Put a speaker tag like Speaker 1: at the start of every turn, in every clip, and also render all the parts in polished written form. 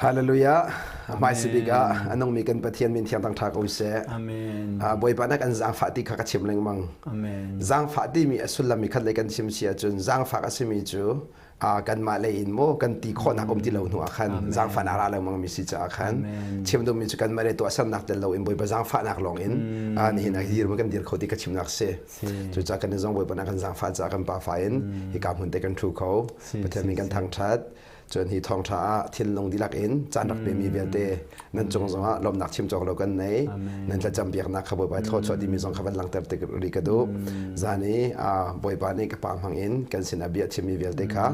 Speaker 1: Hallelujah. Hmaisibik ah a nungmi kan Pathian min thiang tang ṭha ko seh.
Speaker 2: Amen.
Speaker 1: Bawipa na kan zaangfah ti kha ka chim lengmang.
Speaker 2: Amen.
Speaker 1: Zaangfah timi a sullam mi khat le kan chim si ahcun zaangfak a simi cu kanmah lei in maw kan ti khawhnak um ti lo hnu ah khan zaangfahnak ra lengmang mi si caah khan chim duhmi cu kanmah le tuahsernak tel lo in Bawipa zaangfahnak lawng in nihin ah dir kan dir kho ti ka chimnak si. Cucaah kan zong Bawipa na kan zaangfah caah kan pa fa in hika hmun te kan ṭhu kho. Pathian min kan thangṭhat. Cun hi thawngṭha ah thinlung dihlak in caan rak pemi vialte nan cung zongah lawmhnak chim cawk lo kan nei. Nan thlacam biaknak kha Bawipa thluachuah timi zong kha van langhter tik rih ka duh. Zan i Bawipa nih ka pa hmang in kan sinah bia chimmi vialte kha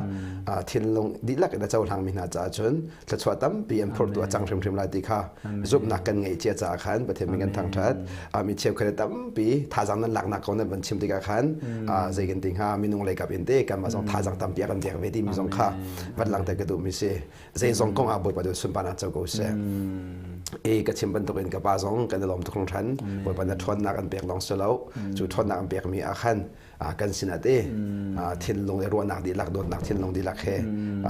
Speaker 1: thinlung dihlak in a cohlangmi hna caah cun thluachuah tampi an phurtu a cang hrimhrim lai ti kha zumhnak kan ngeih cia caah khan Pathian min kan thangṭhat. Mi cheukhat tampi thazaang nan laknak kong nan van chim tikah khan zei kan ti hnga minung lei kap in te kanmah zong thazaang tampi a kan pek ve timi zong kha van langhter ka duhmi si. Zeizong kong ah Bawipa cu sunparnak co ko seh. E ka chim bantukin ka pa zong kan i lawm tuk hringhran. Bawipa na ṭhawnnak an pek lawng si lo. Cu ṭhawnnak an pekmi ah khan kan sinah te thinlung le ruahnak dihlak dawtnak thinlung dihlak he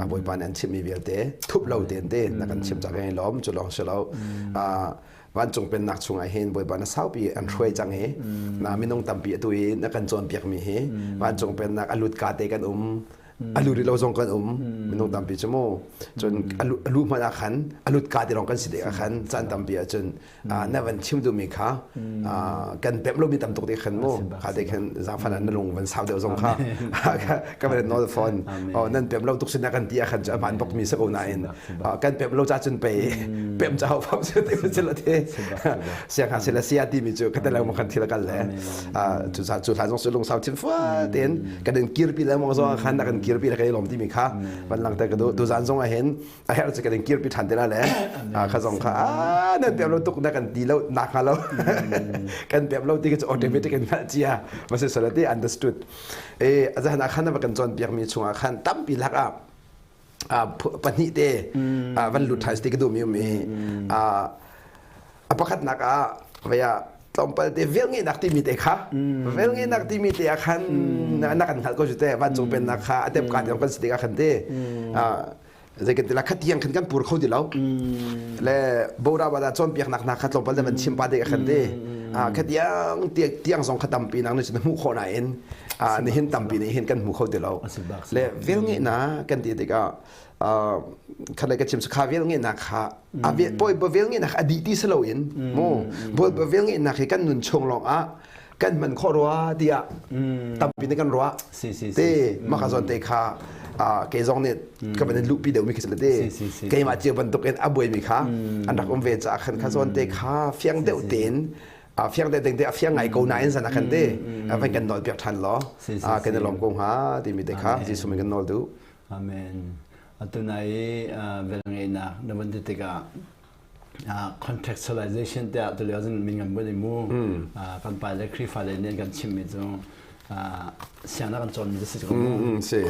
Speaker 1: Bawipa nih an chimhmi vialte thup lo tein te na kan chim cak i lawm cu lawng si lo. Vancung pennak chungah hin Bawipa na saupi an hruai cang i na minung tampi atu i na kan cawnpiakmi hi vancung pennak a lut ka te kan um a lut lo zong kan um minung tampi cu mu cun a lu hmanh ah khan a lut ka ti lawng kan si dek ah khan caan tampi ah cun na van chim duhmi kha kan pemh lomi tam tuk te khan mu kha te khan zaangfan na lung van sau deuh zong kha ka van nawl fawn nan pemh lo tuk sin kan ti ah khan cu a hmaan bak mi si ko nain kan pemh lo ca cun pei pemh ca hau pham si te si la te siang ha sila sia ti mi cu ka te lo khan thil kal le cu sa cu hlan zong su lung sau chin fua ten kan in kirpi le mong zong khan kan kirpi le kai lom ti mi kha van lang te ka du tu zan zong ah hin a her chu kan in kirpi than te la le kha zong kha a nan pem lo tuk na kan ti lo na kha lo kan pem lo ti ka chu automatic in hngalh cia ma se solati understood e azahan ah khan na kan chon piak mi chungah khan tampi lak ah pahnih te van lut ṭhan ti ka duhmi um i a pakhatnak ah vei ah tlawmpal te velngeihnak timi te kha velngeihnak timi te ah khan na kan hngalh ko cu te vancung pennak kha a tep ka tiang kan si tikah khan te zei kan ti la khatiang khan kan pur kho ti lo le bora bada cawnpiaknak hna kha tlawmpal te van chim pa te khan te khatiang tiang zong kha tampi nang nih hmuh khawh nain nihin tampi nih hin kan hmu kho ti lo le velngeihnak kan ti tikah khat le ka chim kha velngeihnak kha a bawi velngeihnak a dih ti si loin mu bawi velngeihnak hi kan nun chung lawng ah kan hman khawh rua tiah tampi nih kan ruah te maka zawn te kha kei zong nih ka van in luhpi deuhmi khi si te keimah cio bantukin a buaimi kha an rak um ve caah khan kha zawn te kha fiang deuh tein a fiang te ding te a fiang ngai ko nain san a kan te van kan nawl piak than law kan i lawm ko hnga timi te kha Jesuh min kan nawl duh.
Speaker 2: Amen. Atu nai velngeihnak na van ti tikah contextualization tiah tulio cun min kan buan i mu kan pa le Khrihfa le nih kan chimmi cu siangnak kan cawnmi cu si ko mu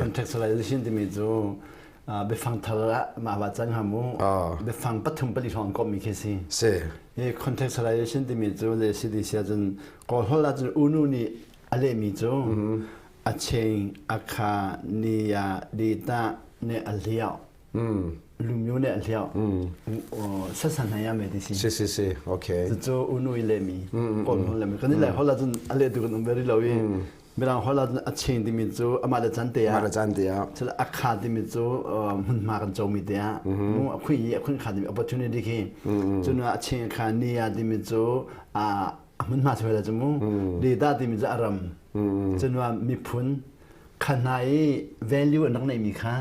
Speaker 2: contextualization timi cu biafang thar ah mah va cang ha mu biafang pathum pali hrawng kommi khi si
Speaker 1: si
Speaker 2: hi contextualization timi cu le si ti sia cun kawl holh ah cun unu nih a lehmi cu a cheng a kha ni ya di ta ne a hliau lumyu ne a hliau sasan hna ya me ti si
Speaker 1: si si si okay
Speaker 2: cu unu i lehmi kawl holh lehmi kan i lai holh ah cun a leh tu kan um very lo i Mirang holh ah a cheng timi cu amah le can te ah
Speaker 1: amah le can te ah
Speaker 2: cun a kha timi cu hmunhma kan comi te ah mu a khui i a khun kha timi opportunity khi cun a cheng kha ni ah timi cu a hmunhma chuai la cu mu data timi cu a ram cun miphun kha hna i value an rak neihmi kha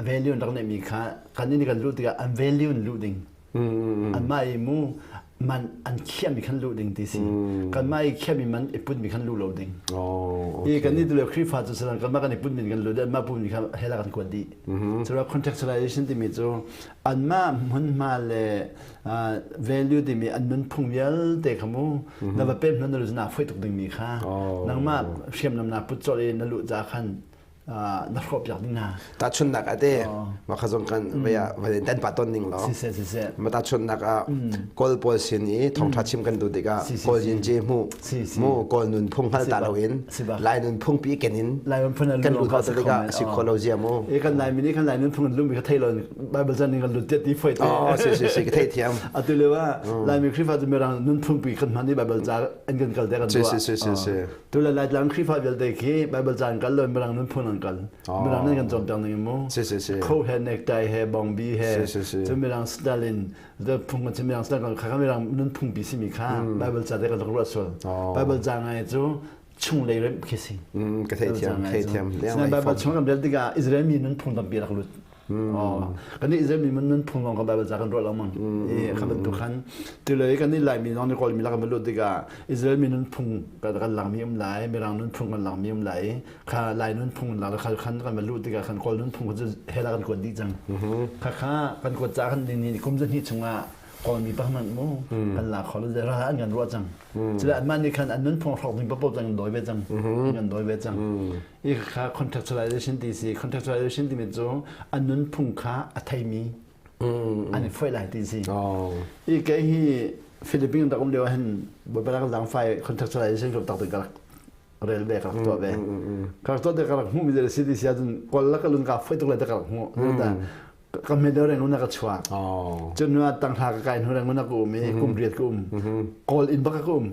Speaker 2: value an rak neihmi kha kan in kan luh tikah an value in luh ding anmah i mu man an khiahmi khan luh ding ti si kanmah i khiahmi man i putmi khan luh lo ding i kan nih tulio Khrihfa cu salang kanmah kan i putmi kan luh dih anmah putmi kha hell ah kan kuat dih cu contextualization timi cu anmah hmunhma le value timi an nunphung vialte kha mu na va pem hna na lu na foi tuk dingmi kha nangmah hriamnam na put colh i na luh ca khan. Na hrawh piak ding hna.
Speaker 1: Tahchunhnak ah te mah kha zong kan vaya valen tan pa ton ning law.
Speaker 2: Siseh siseh.
Speaker 1: Ma tahchunhnak ah Kawl pawl sin i thawngtha chim kan duh tikah Kawl yin je mu mu Kawl nunphung hngal ta loin Lai nunphung pi ken in kan lut khawh tikah si kho lo zia mu.
Speaker 2: E kan Lai mi nih kan Lai nunphung an lumi ka thei lo Bible chan in kan lut tiat ti foi te.
Speaker 1: Oh si si si ka thei thiam.
Speaker 2: Atu lio ah Laimi Khrihfa cu mirang nunphung pi kan hman i Bible ca an kan kal te kan
Speaker 1: tuah. Si si si si.
Speaker 2: Tule Laitlang Khrihfa vialte khi Bible ca an kal lo Mirang nunphung an kal. Mirang nan kan cawnpiak ning mu.
Speaker 1: Si si si.
Speaker 2: Kho he necktie he bongbi he.
Speaker 1: Si si si.
Speaker 2: Cu Mirang style in phung kan Mirang style kan kha Mirang nunphung pi simi kha Bible ca te kan rak ruah sual. Bible ca ngai cu chunglei rem khi si.
Speaker 1: Ka thei thiam, thei thiam.
Speaker 2: Bible chung kan rel tikah Israel mi nunphung tampi rak lut. Kan nih Israel mi nunphung lawng kan Bible ca kan ruah lengmang. I kha bantuk khan tulei kan nih Laimi zong nih Kawlmi lak kan lut tikah Israel mi nunphung kan lakmi um lai, Mirang nunphung kan lakmi um lai i kha Lai nunphung kan lak kha khan kan va luh tikah khan Kawl nunphung cu hell ah kan kuat dih cang. Kha kha kan kuat ca kan ni kum zahnih chungah Kawlmi pakhat mu kan la kho lo ra an kan ruah cang. Cula anmah nih khan an nunphung hrawk ding paoh cang dawi ve cang. Kan dawi ve cang. I kha contextualization ti si contextualization timi cu an nunphung kha a theimi an i foih lai ti si. I kei hi Philippines rak um lio hin Bawipa rak zaangfai contextualization ka tak ka rak rel ve ka rak tuah ve. Ka rak tuah te ka rak hmuh mi si ti si ahcun kawl la ka lun ka foih tuk lai te ka rak hmuh. Ka hme deuh reng una ka chuak. Cun nu ah tanghla ka kai hnu reng una ka um i kum riat ka um. Kawl inn bak ka um.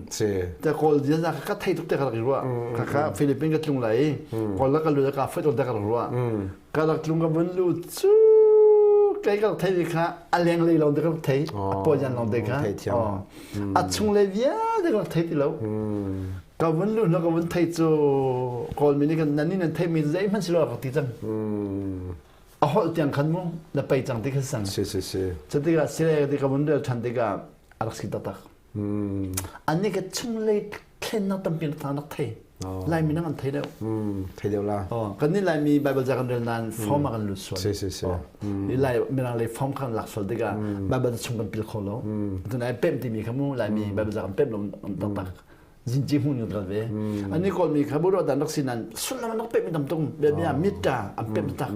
Speaker 2: Te kawl dia ka thei tuk te ka rak i ruah. Ka ka Philippines ka tlung lai i kawl la ka lu ka foi tuk te ka rak ruah. Ka rak tlung ka vun lu cu kai ka rak thei mi kha a leng lei lawng te ka rak thei. A pawian lawng te kha. A chung lei vialte ka rak thei ti lo. Ka vun lu hna ka vun thei cu kawl mi nih kan nan nih nan thei mi zeihmanh si lo ka ti cang. A holh tiang khan mu na pei cang ti kha sang.
Speaker 1: Si si si.
Speaker 2: Cu tikah sile ti ka vun rel ṭhan tikah a rak si taktak. An nih ka chunglei thlennak tampi na rak thei. Laimi nang an thei deuh.
Speaker 1: Thei deuh la.
Speaker 2: Oh, kan nih Laimi Bible ca kan rel nain form ah kan lut sual.
Speaker 1: Si si si.
Speaker 2: Lai mirang lei form khan lak sual tikah Bible chung kan pil kho lo. Tunai pem timi kha mu Laimi Bible ca kan pem lo taktak. Zinci hmun kan kal ve. Ani Kawlmi kha buro dan rak si nan sullam an rak pek mi tam tung bia bia mitta an pek tak.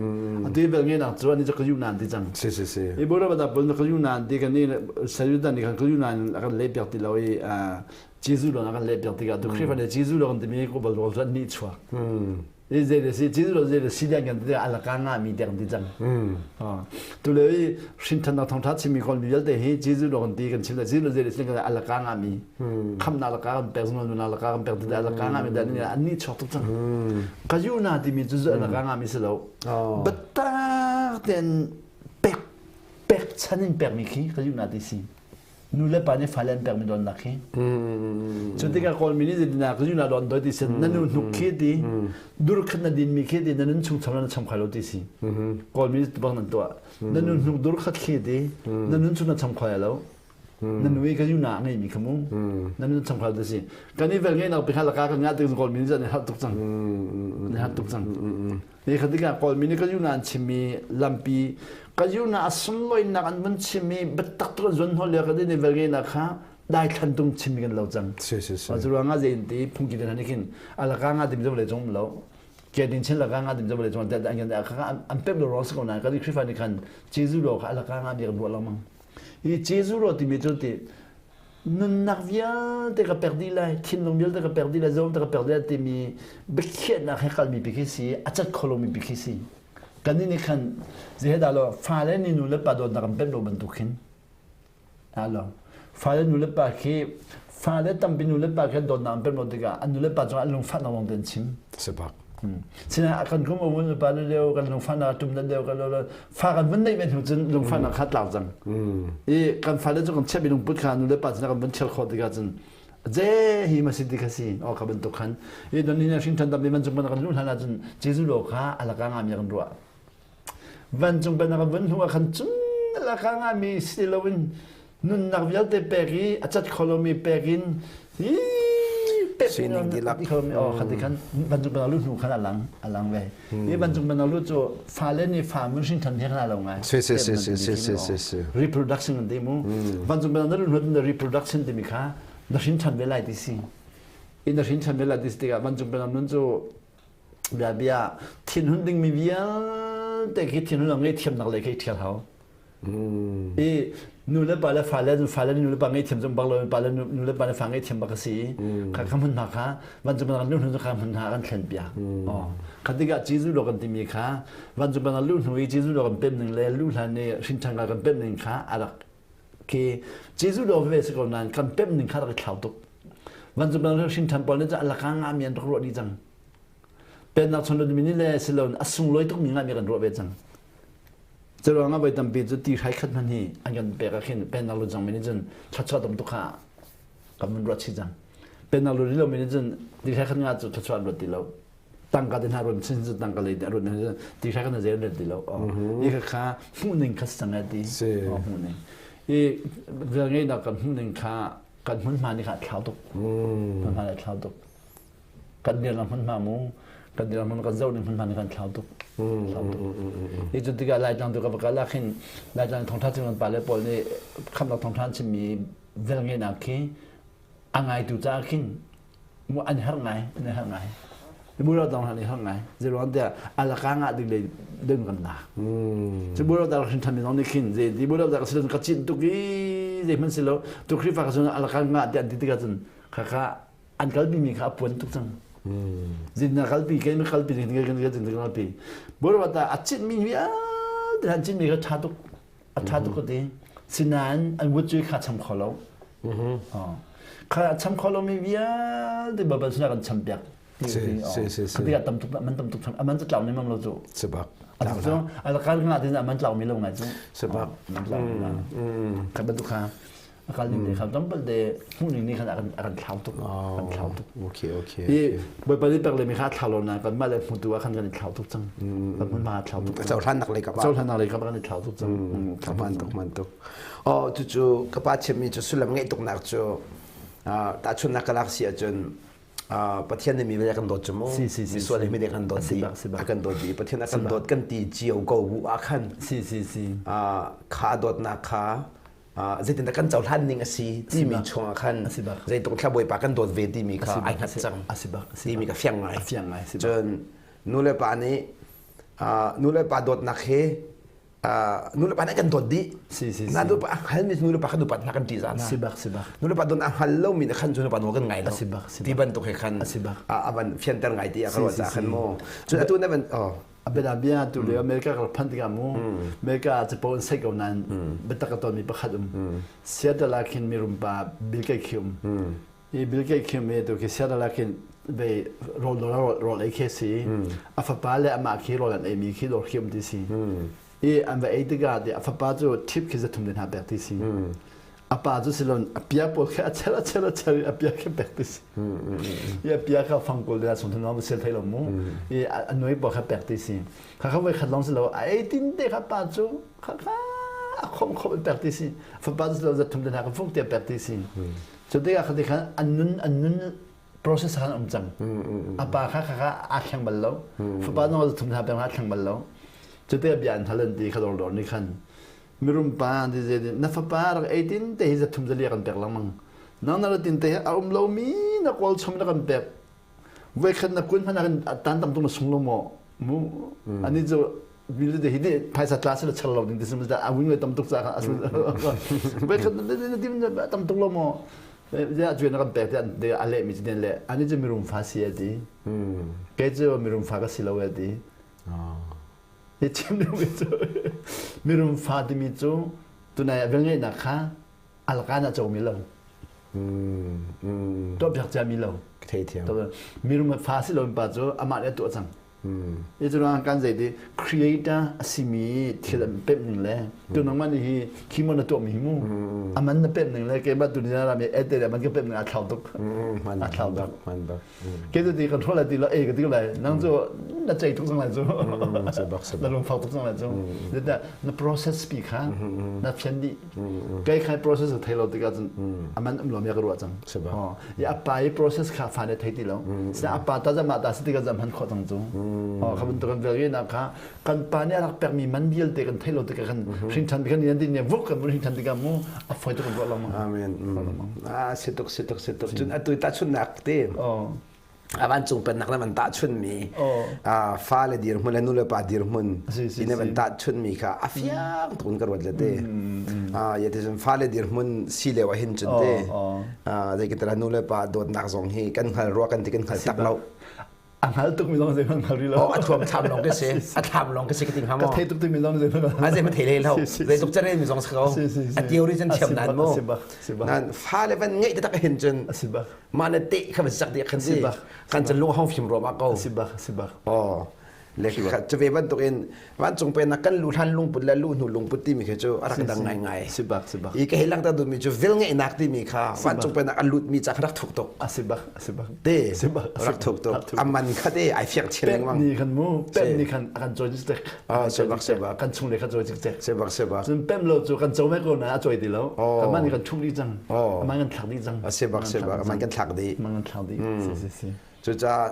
Speaker 2: Ati bel nge nak cu ani cu ka yu nan ti cang.
Speaker 1: Si si si.
Speaker 2: I buro ba da pul ka yu nan ti kan ni sayu dan ni kan ka yu nan kan le piak ti lo i Jesu lo na kan le piak ti ka tu Khrihfa ne Jesu lo kan ti mi ko bal rol ni chuak. Zei le si Jesuh lo zei le si deng kan ti alaka nga mi deng ti cang. Tu le i hrinthannak thawngtha chimmi kawl mi vialte hi Jesuh lo kan ti kan chim le Jesuh lo zei le si kan alaka nga mi khamnak alaka kan pek zungzal nunnak alaka kan pek ti alaka nga mi dan ni an ni chuak tuk cang. Ka yu na ti mi cu alaka nga mi si lo. Biatak ten pek pek chan in pek mi khi ka yu na ti si. Nu le pa nih fale an pekmi donnak hi. Cu tikah Kawlmi nih zeitindah ka na don doi ti si na nu hnuk khi ti dur khat na din mi khi ti na nun chung cham na cham khai lo ti si. Kawlmi nih bang nan tuah. Na nu hnuk dur khat khi ti na nun chung na cham khai lo. Na nu i ka yu na ngei mi kha mu. Na nun cham khai ti si. Kan i vel ngei nak pikha laka kan nga tik Kawlmi nih an har tuk cang. An har tuk cang. Ni kha tikah Kawlmi nih ka yuna an chimmi lampi ka yuna a sunlawinak an vun chimmi biatak tuk an zuan hnawl lio ka ni vel ngeinak kha daithlan tung chimmi kan lo cang.
Speaker 1: Si si si.
Speaker 2: Cu ruangah zei ti phungki den han khin alaka nga dim zo le zong lo. Ke ding chin laka nga dim zo le zong da an kan an pep lo ro ko na ka di Khrifa ni khan Jesu lo kha alaka nga mi kan ruah lo mang. Hi Jesu ro timi cu ti nunnak vialte ka pek dih lai, thinlung vialte ka pek dih lai, zawng te ka pek dih lai timi biakhiahnak he kalmi pi khi si, a cat kho lomi pi khi si. Kan nih nih khan zeidah lo fale nih nu le pa dawtnak an pek lo bantuk khin. Alo. Fale nu le pa khi fale tampi nu le pa khi dawtnak an pek lo tikah an nu le pa cungah an lungfahnak lawng te an chim.
Speaker 1: Sepak.
Speaker 2: Sinain kan kum a vun pa le leo kan lungfahnak tum na leo kan lo fa kan vun neih ve hnu cun lungfahnak kha tlau cang. I kan fale cu kan chiah mi lungput kha nu le pa cun kan vun chial khawh tikah cun je hi ma si ti kha si o kha bantuk khan i don ni na hring than tam man cung ban kan lu hlan ah cun Jesuh lo kha alaka nga mi kan ruah. Vancung pennak kan vun hnu ah khan cun alaka nga mi si loin nunnak vialte pek i a cat kho lomi pek in hi pek
Speaker 1: sining dihlak
Speaker 2: oh khan khan vancung pennak lu hnu khan alang alang ve hi vancung pennak lu cu fale nih fa mun hrin than he khan lo ngai
Speaker 1: si si si si si si si si
Speaker 2: reproduction an ti mu vancung pennak lu hnu reproduction timi kha na hrin than ve lai ti si in na hrin than ve lai ti si tikah vancung pennak nun cu. Bia bia thinhun dingmi vialte khi thinhun lo ngaihthiamnak lei khi ṭhial hau. I nu le pa le fa le fa le nu le pa ngaihthiam zong bak lo pa le nu le pa le fa ngaihthiam bak a si. Kha kha hmun hna kha vancung bannak lu hnu kha hmun hna kan thlen piak. Oh. Kha tikah Jesuh lo kan timi kha vancung bannak lu hnu i Jesuh lo kan pem ning le lu hlan i hrinṭhan kan pem ning kha a rak khi Jesuh lo ve si ko nain kan pem ning kha rak i thlau tuk. Vancung bannak hrinṭhan pawl nih cun a laka ngami an rak ruah dih cang. Pennak chon mi nih le siloin a sunglawi tukmi ngami kan ruah ve cang. Curuangah voi tampi cu ti hrai khat hmanh hi an kan pek ah khin pennak lu cang mi nih cun thluachuah tam tuk kha kan vun ruat chih cang. Pennak lu rih lo mi nih cun ti hrai khat nga cu thluachuah an ruat ti lo. Tangka te hna ruat chin cu tangka lei te ruat cun ti hrai khat na zei an ruat ti lo. I kha kha hmuh ning kha si cang ti. Hmuh ning. I vel ngeihnak kan hmuh ning kha kan hmunhma nih kha a thlau tuk. Hmunhma nih a thlau tuk. Kan dirnak hmunhma mu kan dirnak hmun kan zoh ning hmunhma nih kan thlau tuk. Thlau tuk. Hi cu tikah Laitlang tu ka va kal ah khin Laitlang thawngtha chim kan pale pawl nih khamnak thawngtha an chimmi vel ngeihnak khi a ngaitu caah khin mu an herh ngai an herh ngai. Muro dong han i herh ngai. Zeiruang tiah alaka ngah ding lei ding kan lak. Cu muro dang hrin than mi zong nih khin zei ti muro dang si ka cin tuk i zei hmanh si lo tu Khrihfa ka cun alaka ngah ti an ti tikah cun khakha an kalpi mi kha a puan tuk cang. Zin na kalpi ke na kalpi ding kan kan kan kalpi. Muro ta a cin mi vialte han cin mi kha tha tuk a tha tuk ka ti. Sinain an wut cui kha cham kho lo. Kha cham kho lomi vialte babal sinah kan cham piak.
Speaker 1: Si si si si.
Speaker 2: Kha tam tuk man tam tuk aman cu tlau ni mam lo cu.
Speaker 1: Sebab.
Speaker 2: Atu cu alakal nga tin aman tlau mi lo ngai cu.
Speaker 1: Sebab.
Speaker 2: Man tlau mi la. Kha bantuk kha akal ning te kha tampal te hmuh ning ni khan akan thlau tuk. Kan thlau tuk.
Speaker 1: Okay okay.
Speaker 2: I bawipa nih pek le mi kha thlau lo na kan mah le hmutu ah khan kan i thlau tuk cang. Kan hmun ma thlau tuk.
Speaker 1: Cohlan nak lei kap ah.
Speaker 2: Cohlan nak lei kap kan i thlau tuk cang.
Speaker 1: Man tuk man tuk. Oh cucu ka pa chimmi cu sullam ngeih tuknak cu tahchunnak ka lak si ahcun Pathian nih mi vialte kan dawt cu mu misual hi mi kan dawt dih a kan dawt dih Pathian a kan dawt kan ti cio ko bu ah khan
Speaker 2: si si si
Speaker 1: kha dawtnak kha zeitindah kan cohlan ning a si timi chungah khan zeitluk thla Bawipa kan dawt ve timi kha ai hngat cang timi ka fiang ngai cun nu le pa nih nu le pa dawtnak hi nu le pa nih kan dawt dih
Speaker 2: si si
Speaker 1: na nu pa a hngalmi nu le pa kha nupat hna kan ṭihzah hna
Speaker 2: si bak si bak
Speaker 1: nu le pa dawt a hngal lomi nih khan cu nu pa nawl kan ngai lo
Speaker 2: si bak si
Speaker 1: ti bantuk he khan
Speaker 2: si bak
Speaker 1: a van fianter ngai ti a ka ruah caah khan mu cun atu na van oh
Speaker 2: a bia bia tu le America ka phan tikah mu America capo an sei ko nain biatak a tonmi pakhat um Seattle ah khin mirum pa Bill Gates khi um i Bill Gates khi um i tu khi Seattle ah khin ve rawl rawl ei khi si a fapa le amah khi rawl an eimi khi dawr khi um ti si i an va ei tikah a fapa cu tip khi zathum te hna pek ti si a pa cu silon a pia pawl khi a chel a chel a chel i a pia khi pek ti si i a pia kha fangkul te chung thun sel thei lo mu i a nuai pawl kha pek ti si kha kha voi khat long si lo a ei tin te kha pa cu kha kha a khom khom in pek ti si fapa cu silo zathum te hna kha fung te pek ti si cu tikah kha ti khan an nun an nun process khan um cang a pa kha kha kha aa thleng bal lo fapa zong zathum hna pek aa thleng bal lo cu tikah bia an hal an ti kha dor dor nih khan mirum pa ti zei na fapa rak ei tin te hi zathum zalia kan pek lengmang nang na tin te a um lomi na kawl chom na kan pek voi khat na kun hmanh ah tan tam tung na sung lo maw mu ani cu bil te hi de phaisa tla se la chal lo ding ti sim da a wing tam tuk cha kha asul voi khat na tim tam tuk lo maw ya juan na kan pek te de a le mi den le ani cu mirum fa si ati ke cu mirum fa ka si lo ati Hi chim duhmi cu mirum fa timi cu tunai ah velngeihnak kha alkan ah comi lo. Tuahpiak ciami lo.
Speaker 1: Theithiam.
Speaker 2: Mirum fa si loin pa cu amah nih a tuah cang. Hi cu ruang kan zei ti creator a simi thil an pemh ning le tu nangmah nih hi khimo na tuahmi hi mu aman na pemh ning le keimah tu ni ram i ete le aman ka pemh ning a thlau tuk.
Speaker 1: A
Speaker 2: thlau tuk.
Speaker 1: Man bak.
Speaker 2: Ke cu ti control la ti lo e ka ti lai nang cu na cei tuk cang lai cu na lungfak tuk cang lai cu na na process pi kha na fian dih kai khai process thei lo tikah cun aman um lo mi ka ruah cang ya apa i process kha fa ne thei ti lo sa apa ta zama ta si tikah zam han kho cang cu kha bantuk kan vel na kha kan pa nih a rak pekmi man vialte kan thei lo tikah kan hrin than kan yan din ne vuk kan hrin than tikah mu a foi tuk ruah lo
Speaker 1: amen ah situk situk situk cun atu ta chunnak te. A vancung pennak na van tahchunmi fale dirhmun le nulepa dirhmun in na van tahchunmi kha a fiang tuk in ka ruat le te. Ya ti cun fale dirhmun si lio ah hin cun te zeikin nulepa dawtnak zong hi kan hngal rua kan ti kan hngal tak lo.
Speaker 2: A hngal tuk mi zong zei hngal rih lo.
Speaker 1: Oh, a thuam thlam lawng ka si. A thlam lawng ka si ka ting hamo.
Speaker 2: Ka thei tuk mi zong zei
Speaker 1: A zei ma thei le lo. Zei tuk caren mi zong sa ko. A theory cun thiam nan mu. Nan fale van ngeih tak hin cun mah na te kha van sak dih khan si. Kan cun lung hong fim ruam ah ko.
Speaker 2: Si bak si bak.
Speaker 1: Oh. Le cu ve bantuk in vancung pennak kan lu hlan lungput le lu hnu lungput timi khi cu a rak dang ngaingai.
Speaker 2: Si bak si bak.
Speaker 1: I ka hei langhter duhmi cu vil ngeihnak timi kha vancung pennak a lutmi ca kha rak thuk tuk.
Speaker 2: A si bak a si bak.
Speaker 1: Te
Speaker 2: si bak
Speaker 1: rak thuk tuk. A man kha te ai fiang chin lengmang.
Speaker 2: Pem ni khan mu pem ni khan a kan cawi cikcek.
Speaker 1: Ah si bak si bak.
Speaker 2: Kan chung le kha cawi cikcek.
Speaker 1: Si bak si bak.
Speaker 2: Cun pem lo cu kan co ve ko na a cawi ti lo. Kan man kan thum dih cang. A man kan thlak dih cang.
Speaker 1: A si bak si bak. A man kan thlak dih.
Speaker 2: Man kan thlak dih. Si si si.
Speaker 1: Cucaah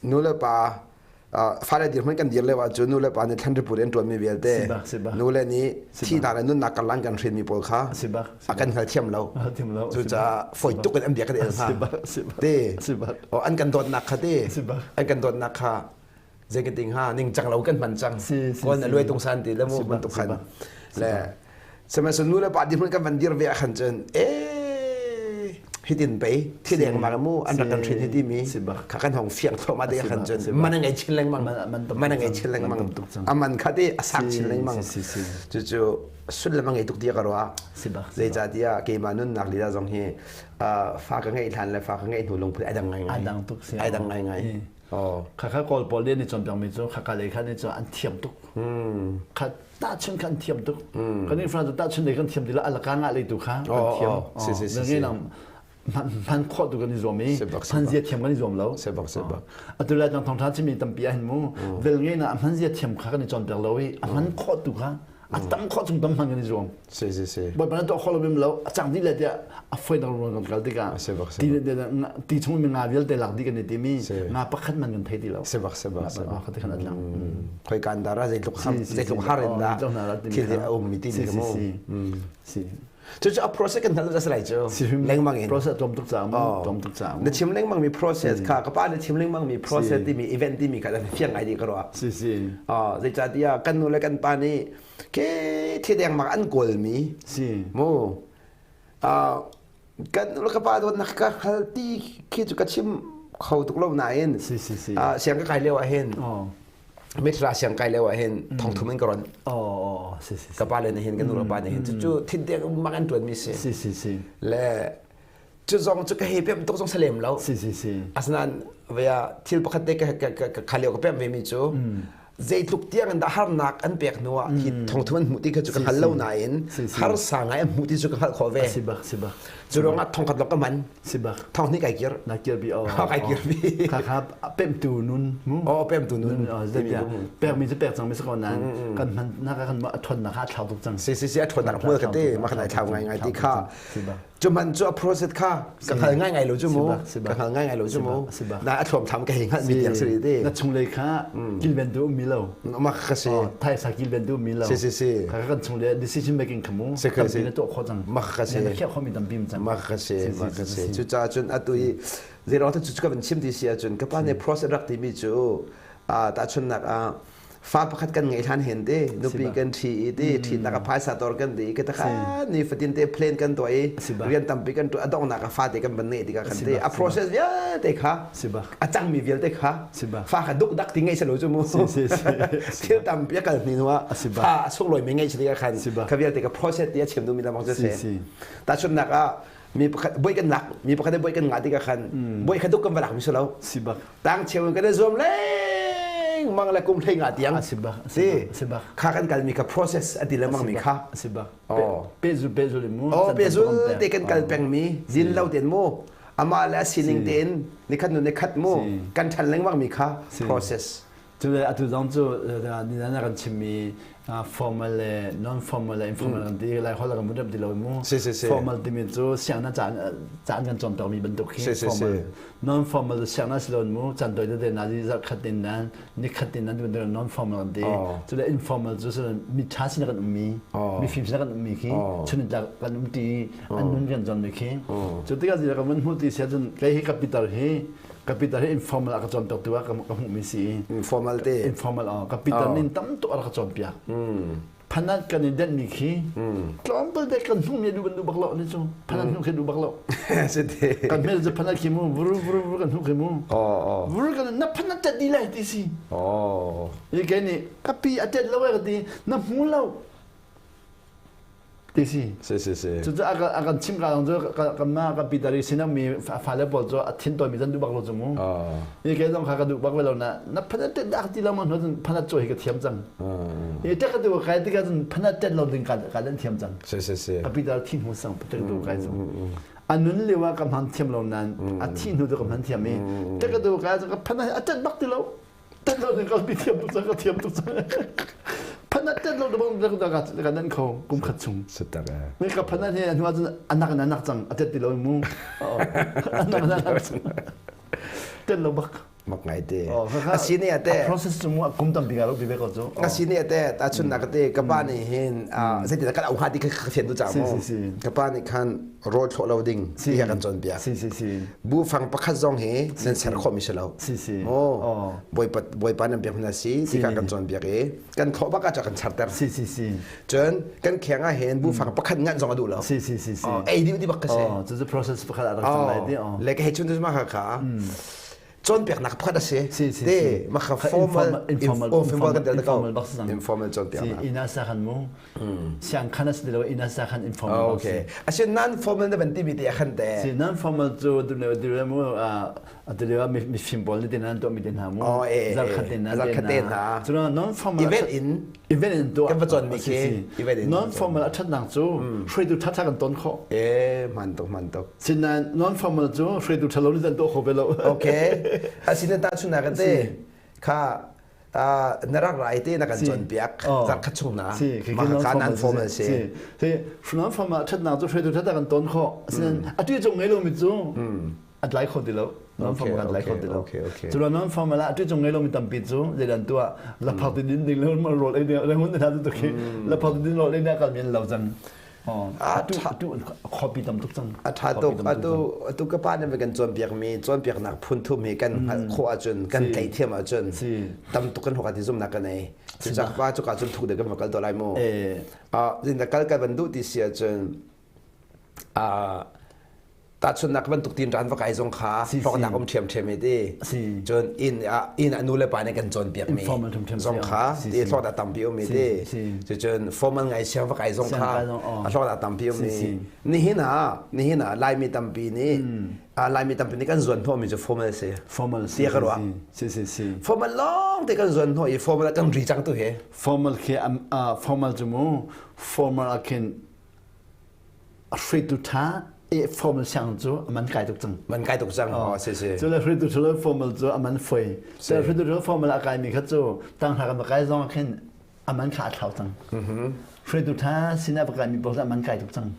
Speaker 1: nu le pa fale dirhmun kan dir lio ahcun nu le pa nih thlan riput an ṭuanmi vialte nu le nih thihnak le nunnak karlang kan hrinmi pawl kha a kan hngalthiam lo cucaah fawi tuk in an bia kan el hna te an kan dawtnak kha te an kan dawtnak kha zeitin ha ningcang lo kan hman cang kawl na luai tung san ti le mu bantuk khan le Sihmanhsehlaw nu le pa dirhmun kan van dir ve ah khan cun e hitin pei thi dengmang mu an rak kan hrin hi timi kha kan hong fiang thluahmah te khan cun man a ngei chin lengmang man a ngei chin lengmang a man kha te a sak chin lengmang cucu sullam a ngei tuk ti ka ruah zeicahtiah keimah nunnak lila zong hi fa ka ngeih hlan le fa ka ngeih hnu lungput ai dang ngaingai
Speaker 2: ai dang tuk
Speaker 1: ai dang ngaingai
Speaker 2: Khakha Kawl pawl nih an i cawnpiakmi cu khakha lei kha nih cun an thiam tuk. Kha tahchun kha an thiam tuk. Kan nih France tahchun lei kan thiam ti lo alaka ngah lei tu kha kan thiam.
Speaker 1: Si si si.
Speaker 2: Ngai lang hman khawh tu kan i zuam i hman zia thiam kan i zuam lo.
Speaker 1: Si bak si bak.
Speaker 2: Atu lai tang thongtha chimi tampi ah hin mu vel ngai na hman zia thiam kha kan i cawnpiak lo i a hman khawh tu kha a tam khawh chung tam hman kan i zuam.
Speaker 1: Si si si.
Speaker 2: Bawipa na tuah khawh lo bim lo a cang dih le tiah a foi dang ruang kan kal tikah
Speaker 1: Si bak si
Speaker 2: ti ti chung mi nga vialte lak dih kan i tim i nga pakhat man kan thei ti lo.
Speaker 1: Si bak si bak si
Speaker 2: bak. Kha kan atlang.
Speaker 1: Khoi kan dara zeitluk zeitluk har in dah thil a um mi ti ni mu.
Speaker 2: Si.
Speaker 1: Cucu a process kan hngalh a lai cu. Lengmang in.
Speaker 2: Process tlawm tuk caah mu tlawm tuk caah.
Speaker 1: Na chim lengmang mi process kha ka pa na chim lengmang mi process timi event timi kha fiang ngai di ka ruah.
Speaker 2: Si si.
Speaker 1: Zeicahtiah kan nu le kan pa nih ke thi dengmang an kawlmi
Speaker 2: si
Speaker 1: mu kan ka pa dawtnak ka hngal ti khi cu ka chim kho tuk lo nain
Speaker 2: si si si
Speaker 1: siang ka kai lio ah hin mithla siang kai lio ah hin thongthum in ka ron
Speaker 2: oh si si
Speaker 1: ka pa le nih hin ka nu le pa nih hin cu thin deng mak an tuan mi si
Speaker 2: si si si
Speaker 1: le cu zong cu ka hei pem tuk zong salem lo
Speaker 2: si si si
Speaker 1: asinain vaya thil pakhat te ka ka khalio ka pem ve mi cu zeitluk tiang in dah harnak an pek hnu ah hi thongthum an hmuh ti kha cu ka hngal lo nain harsa ngai an hmuh ti cu ka hngalh khawh ve
Speaker 2: si bak si bak
Speaker 1: cu ruangah thongkhat lawng ka man
Speaker 2: si bak
Speaker 1: thong hnih kai kir
Speaker 2: na kir bi oh
Speaker 1: kai kir bi
Speaker 2: kha kha pemtu nun
Speaker 1: mu oh pemtu nun
Speaker 2: pek mi cu pek cang mi si ko nain kan hman na kan ma a thon na kha thlau tuk cang
Speaker 1: si si si a thon nak hmual ka te ma khan ai thlau ngai ngai ti kha cu man cu a process kha ka hngal ngai ngai lo cu mu ka hngal ngai ngai lo cu mu na a thuam tham ka hei hngal mi tiang si te
Speaker 2: na chunglei kha kilven tu um mi lo
Speaker 1: ma ka si
Speaker 2: thai sa kilven tu um mi lo
Speaker 1: si si si
Speaker 2: kha kan chungle decision making kha mu
Speaker 1: si ka si
Speaker 2: na to kho cang
Speaker 1: ma ka si
Speaker 2: na khia kho mi tampi cang
Speaker 1: ma ka si ma ka si cu ca cun atu i zeirong te cu ka van chim ti si ahcun ka pa nih process rak ti mi cu ta chunnak ah fa pakhat kan ngeih hlan hen te nupi kan ṭhi i te ṭhinak a phaisa tor kan ti ka takha ni fatin te plan kan tuah i rian tampi kan tuah a donghnak a fate kan van ngeih tikah khan te a process vialte kha a cangmi vialte kha fa kha duk dak ti ngeih selo cu mu thil tampi a kal hni hnu ah fa a sunglawi mi ngeih tikah khan kha vialte ka process ti a chim duhmi lamang cu si tahchunhnak ah mi pakhat boi kan lak mi pakhat boi kan ngah tikah khan boi kha duk kan va lak mi si lo tang cheu in kan i zuam lengmang le kum hlei nga tiang
Speaker 2: si bak
Speaker 1: si kha kan kalmi kha process a ti lengmang mi kha
Speaker 2: si bak pehzul pehzul in mu
Speaker 1: oh pehzul te kan kal peng mi zin lo ten mu amah le a sining tein nikhat nu nikhat mu kan ṭhan lengmang mi kha process
Speaker 2: Cu le atu zong cu ni na kan chimmi formal le non formal le informal kan ti lai holh kan vun rep ti lo mu.
Speaker 1: Si si si.
Speaker 2: Formal timi cu sianginn caan caan kan cawnpiakmi bantuk khi formal. Non formal cu sianginn si lo mu caan tawi tete na zarh khat in nan ni khat in nan ti bantuk non formal kan ti. Cu le informal cu mi ṭha sin kan ummi mi fim sin kan ummi khi chun tlak kan um ti an nun kan cawn mi khi. Cu tikah kan vun hmuh ti sia cun kei hi ka pitar hi. Ka pitar hi informal a ka cawnpiaktu ah ka hmuhmi si.
Speaker 1: Informal te.
Speaker 2: Informal ka pitar nin tam tuk a rak ka cawnpiak. Phanat kan i denhmi khi tlawmpal te kan hnuhmi duh kan duh bak lo ni cu. Phanat hnuh khi duh bak lo. Kan hmel cu phanat khi mu vuru vuru vuru kan hnuh khi mu. Vuru kan na phanat tet di lai ti si. I ke nih ka pi a tet lo e ka ti na hmu lo. Ti si.
Speaker 1: Si si si.
Speaker 2: Cucu a kan chim ka cu kanmah kan pitar i sinah mi fale pawl cu a thin tawi mi zan duh bak lo cu mu. I ke zong kha ka duh bak ve lo na na phanat tet dak ti lo ma hnu cun phanat cawi hi ka thiam cang. I tek ka tu kai tikah cun phanat tet lo ding ka ka den thiam cang.
Speaker 1: Si si si.
Speaker 2: Ka pitar thi hnu sang tek tu kai cu. A nun lio ah ka hman thiam lo nan a thi hnu tu ka hman thiam i tek ka tu kai cu ka phanat a tet bak ti lo. Tet lo ding ka thiam tuk cang ka thiam tuk cang. Phanat tet lo bang ka ka nan kho kum khat chung.
Speaker 1: Sitak eh.
Speaker 2: Mi ka phanat he hnu ahcun anak in anak cang a tet ti lo mu. Anak in anak cang. Tet lo bak.
Speaker 1: Mak ngai te. Asine ate.
Speaker 2: Process cu mu kum tampi nga lo bi ve ko cu.
Speaker 1: Asine ate ta chun nak te ka pa nih hin zeitin kan au ha ti ka fian tu cha mu. Ka pa nih khan rawl thlawh lo ding ti kan cawnpiak.
Speaker 2: Si si si.
Speaker 1: Bu fang pakhat zong hi nan ser khawh mi si lo.
Speaker 2: Si si.
Speaker 1: Oh. Bawipa Bawipa nan biak hna si ti kan cawnpiak i kan thlawh bak ah kan charter.
Speaker 2: Si si si.
Speaker 1: Cun kan kheng ah hin bu fang pakhat ngan zong a duh lo.
Speaker 2: Si si si si.
Speaker 1: Ei dih di bak ka si.
Speaker 2: Oh, cu process pakhat a rak cang lai ti.
Speaker 1: Oh. Le ka hei chun tu ma kha kha. Cawnpiaknak pakhat a si.
Speaker 2: Si si.
Speaker 1: Te ma kha formal
Speaker 2: informal
Speaker 1: informal kan tel
Speaker 2: informal bak si.
Speaker 1: Informal cawnpiaknak.
Speaker 2: Si ina sa khan mu. Siang khan a si lo ina sa khan informal.
Speaker 1: Okay. Asin non formal na ban ti mi te khan te.
Speaker 2: Si non formal cu tu le tu le mu a tu le mi fim pawl ni te nan to mi te hna mu.
Speaker 1: Oh eh.
Speaker 2: Zarkhat te na
Speaker 1: zarkhat te na.
Speaker 2: Cu non formal
Speaker 1: event in
Speaker 2: event in to
Speaker 1: kan va chon mi khi event in
Speaker 2: non formal a that nang cu hruaitu tha tha kan ton kho.
Speaker 1: Eh man tuk man tuk.
Speaker 2: Sinan non formal cu hruaitu tha lo ni zan to kho ve lo.
Speaker 1: Okay. Asin ta chuna kan te kha na rak rai te na kan cawnpiak zarkhat chung na mah kha nan formal si
Speaker 2: si non formal thatnak cu hruaitu thatak kan ton kho asinain atu cung ngei lomi cu a tlai kho ti lo non formal kan tlai kho ti lo cu non formal ah atu cung ngei lomi tampi cu zeidan tuah laphak ti din ding le rawl ei ding hun hna tu khi laphak ti din rawl ei na kal men lo cang
Speaker 1: Atu
Speaker 2: khuapi tam tuk cang.
Speaker 1: A ṭha tuk. Atu atu ka pa nih kan cawnpiakmi cawnpiaknak phun thum hi kan hngalh khawh ahcun kan tlaithiam ahcun tam tuk kan hawk ti zumnak kan ei. Cucak pa cuka cun thuk deuh kan va kal to lai mu. Zin kal kal ban duh ti si ahcun tahchunnak bantuk tin ran va kai zong kha hlawknak um ṭhiamṭhiam i ti cun inn ah inn ah nu le pa nih kan cawnpiak mi zong kha ti hlawknak tampi um i ti cucun formal ngai siang va kai zong kha a hlawknak tampi um i nihin ah nihin ah Laimi tampi nih Laimi tampi nih kan zuan hnawh mi cu formal si
Speaker 2: formal
Speaker 1: si ka ruah
Speaker 2: si si si
Speaker 1: formal lawng te kan zuan hnawh i formal kan ri cang tu he
Speaker 2: formal khi formal cu mu formal ah khin hruaitu ṭha e formal siang cu a man kai tuk cang.
Speaker 1: Man kai tuk cang. Oh, si si.
Speaker 2: Cu le hruaitu ṭha lo formal cu a man foi. Cu hruaitu ṭha formal a kaimi kha cu tanghra kan va kai zong ah khin a man kha a thlau cang. Hruaitu ṭha sinah va kaimi pawl cu a man kai tuk cang.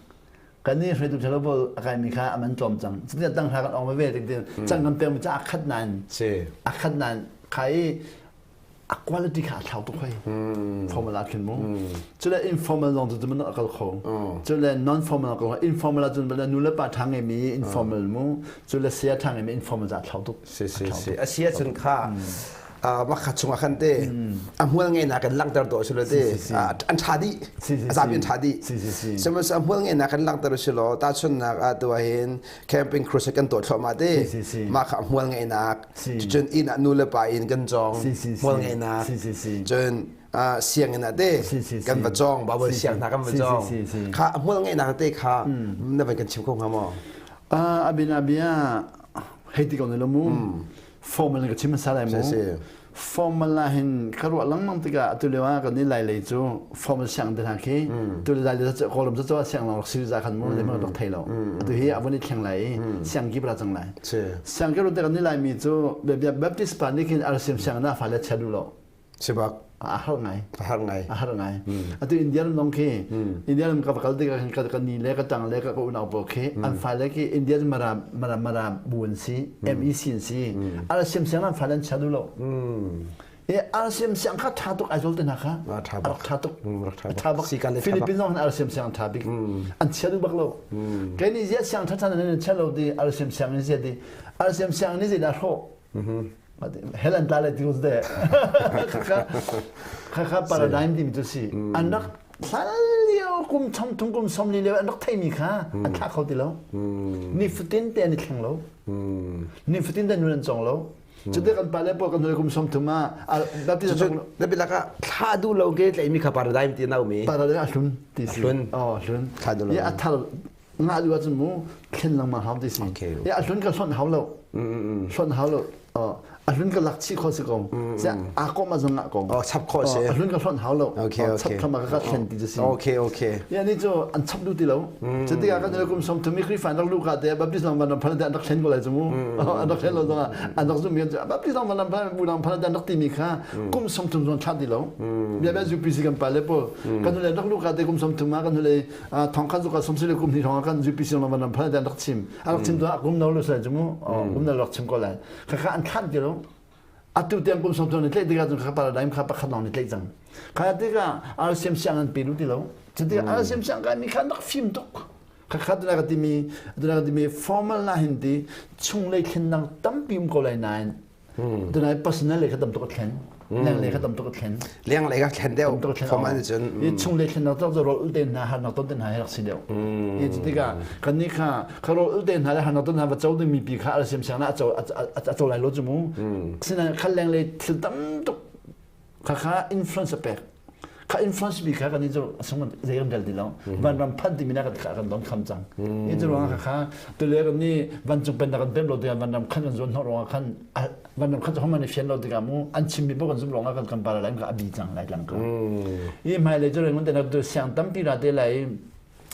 Speaker 2: Kan nih hruaitu ṭha lo pawl a kaimi kha a man tlawm cang. Cuti tanghra kan ong ve tik tin cang kan pekmi cu a khat nain a khat nain kha i a quality kha a thlau tuk hoi formal ah khin mu cule informal zong cu man a kal kho cule non formal kal kho informal ah cun bala nu le pa tha ngei mi informal mu cule sia tha ngei mi informal za thlau tuk
Speaker 1: si si si a sia cun kha makha chungah khan te a hmual ngei nak kan langhter to si lo te an tha dih a zapi an tha dih sihmanhsehlaw a hmual ngei nak kan langhter si lo ta chun nak ah tu hin camping crusade kan tuah thluahmah te mah kha hmual ngeihnak cun inn ah nu le pa in kan cawng hmual ngeihnak cun sianginn ah te kan va cawng Bible siang hna kan va cawng kha hmual ngeihnak te kha na van kan chim kho hnga maw
Speaker 2: abin abia hei ti ko ne lo mu formal ka chim hmasa lai mu formal ah hin ka ruah lengmang tikah atu lio ah kan i lai lei cu formal siang te hna khi tu le lai le kawlram cu siang lawng rak si za khan mu le ma rak thei lo atu hi avon i thleng lai i siang kip ra cang lai siang kip te kan i lai mi cu Baptist pa nih khin RCM siang na fa le chia duh lo
Speaker 1: Sibak.
Speaker 2: A har ngai.
Speaker 1: A har ngai.
Speaker 2: A har ngai. Atu India ram dong khi India ram ka kal tikah khin ka ni le ka tang le ka unau pawl khi an fale khi India mara mara mara bu an si MEC an si. Ala siam siang an fale an chia duh lo. E RCM siang kha tha tuk Aizawl te hna kha.
Speaker 1: Tha bak.
Speaker 2: Tha tuk. Tha bak. Philippines zong RCM siang tha bik. An chia duh bak lo. Kei ni zia siang tha tha nan chia lo di RCM siang ni zia di. RCM siang ni zia dah hrawh. Hell an tla le ti de. Kha kha paradigm ti mi tu si. An rak hlan lio kum thong thum kum som li lio an rak theimi kha an thlah kho ti lo. Ni fatin te an i thleng lo. Ni fatin te nun an cong lo. Cuti kan pale pawl kan kum 30 ah baptism
Speaker 1: na bilak ah thla du lo ke tlaimi kha paradigm ti na umi
Speaker 2: paradigm a hlun ti si
Speaker 1: hlun
Speaker 2: oh hlun
Speaker 1: thla du lo
Speaker 2: ya a thar nga du ahcun mu thlen lengmang hau ti si ya a hlun ka hlonh hau lo hlonh hau lo a hlun ka lak chih kho si ko sia a ko ma zong ko
Speaker 1: oh chap kho si
Speaker 2: a hlun ka hlonh hau lo
Speaker 1: okay okay
Speaker 2: chap thama ka thlen ti si
Speaker 1: okay okay
Speaker 2: ya ni cu an chap du ti lo Cutikah kan kum 30 mi Khrihfa an rak luh ka te Baptist lang van phan an rak thlen ko lai cu mu. An rak thlen lo zongah an rak zum mi cu Baptist lang van phan bu lang phan an rak timi kha kum 30 zong thlah ti lo. Bia bia UPC kan pa le pawl kan le rak luh ka te kum 30 ah kan le thong khan zuka somsi le kum ni thong kan UPC lang van phan an rak chim. An rak chim tu ah kum no lu sai cu mu. Kum no rak chim ko lai. Kha kha an thlan ti lo. Atu tiang kum 30 ni tlaih tikah cun kha paradigm kha pakhat lawng ni tlaih cang. Kha tikah RCM siang an pe lu ti lo. Cuti RCM siang kai mi kha nak fim tuk. Kha kha tuna ka timi tuna ka timi formal na hin ti chunglei thlennak tampi um ko lai nain tuna personal le kha tam tuk a thlen. Leng le kha tam tuk a thlen.
Speaker 1: Leng le kha thlen deuh. Formal ni cun.
Speaker 2: I chunglei thlennak tok cu rol ul te hna harnak ton te hna hi rak si deuh. I cutikah kan nih kha kha rol ul te hna le harnak ton hna va co ding mipi kha RCM siang na a co a co lai lo cu mu. Sinain kha leng le thil tam tuk kha kha influence a pek. Kha influence bi kha kan i cu sung zei kan rel ti lo. Vanram phan timi na kan kha kan don kham cang. I cu ruangah kha kha tule kan ni vancung pennak kan pem lo tikah vanram khan kan zuan hnawh ruangah khan vanram khan cu homan i fian lo tikah mu an chimmi paoh kan zumh ruangah kan kan para lai ka a bi cang lai tlang ka. I hmailei cu rengun te nak tu siang tampi ra te lai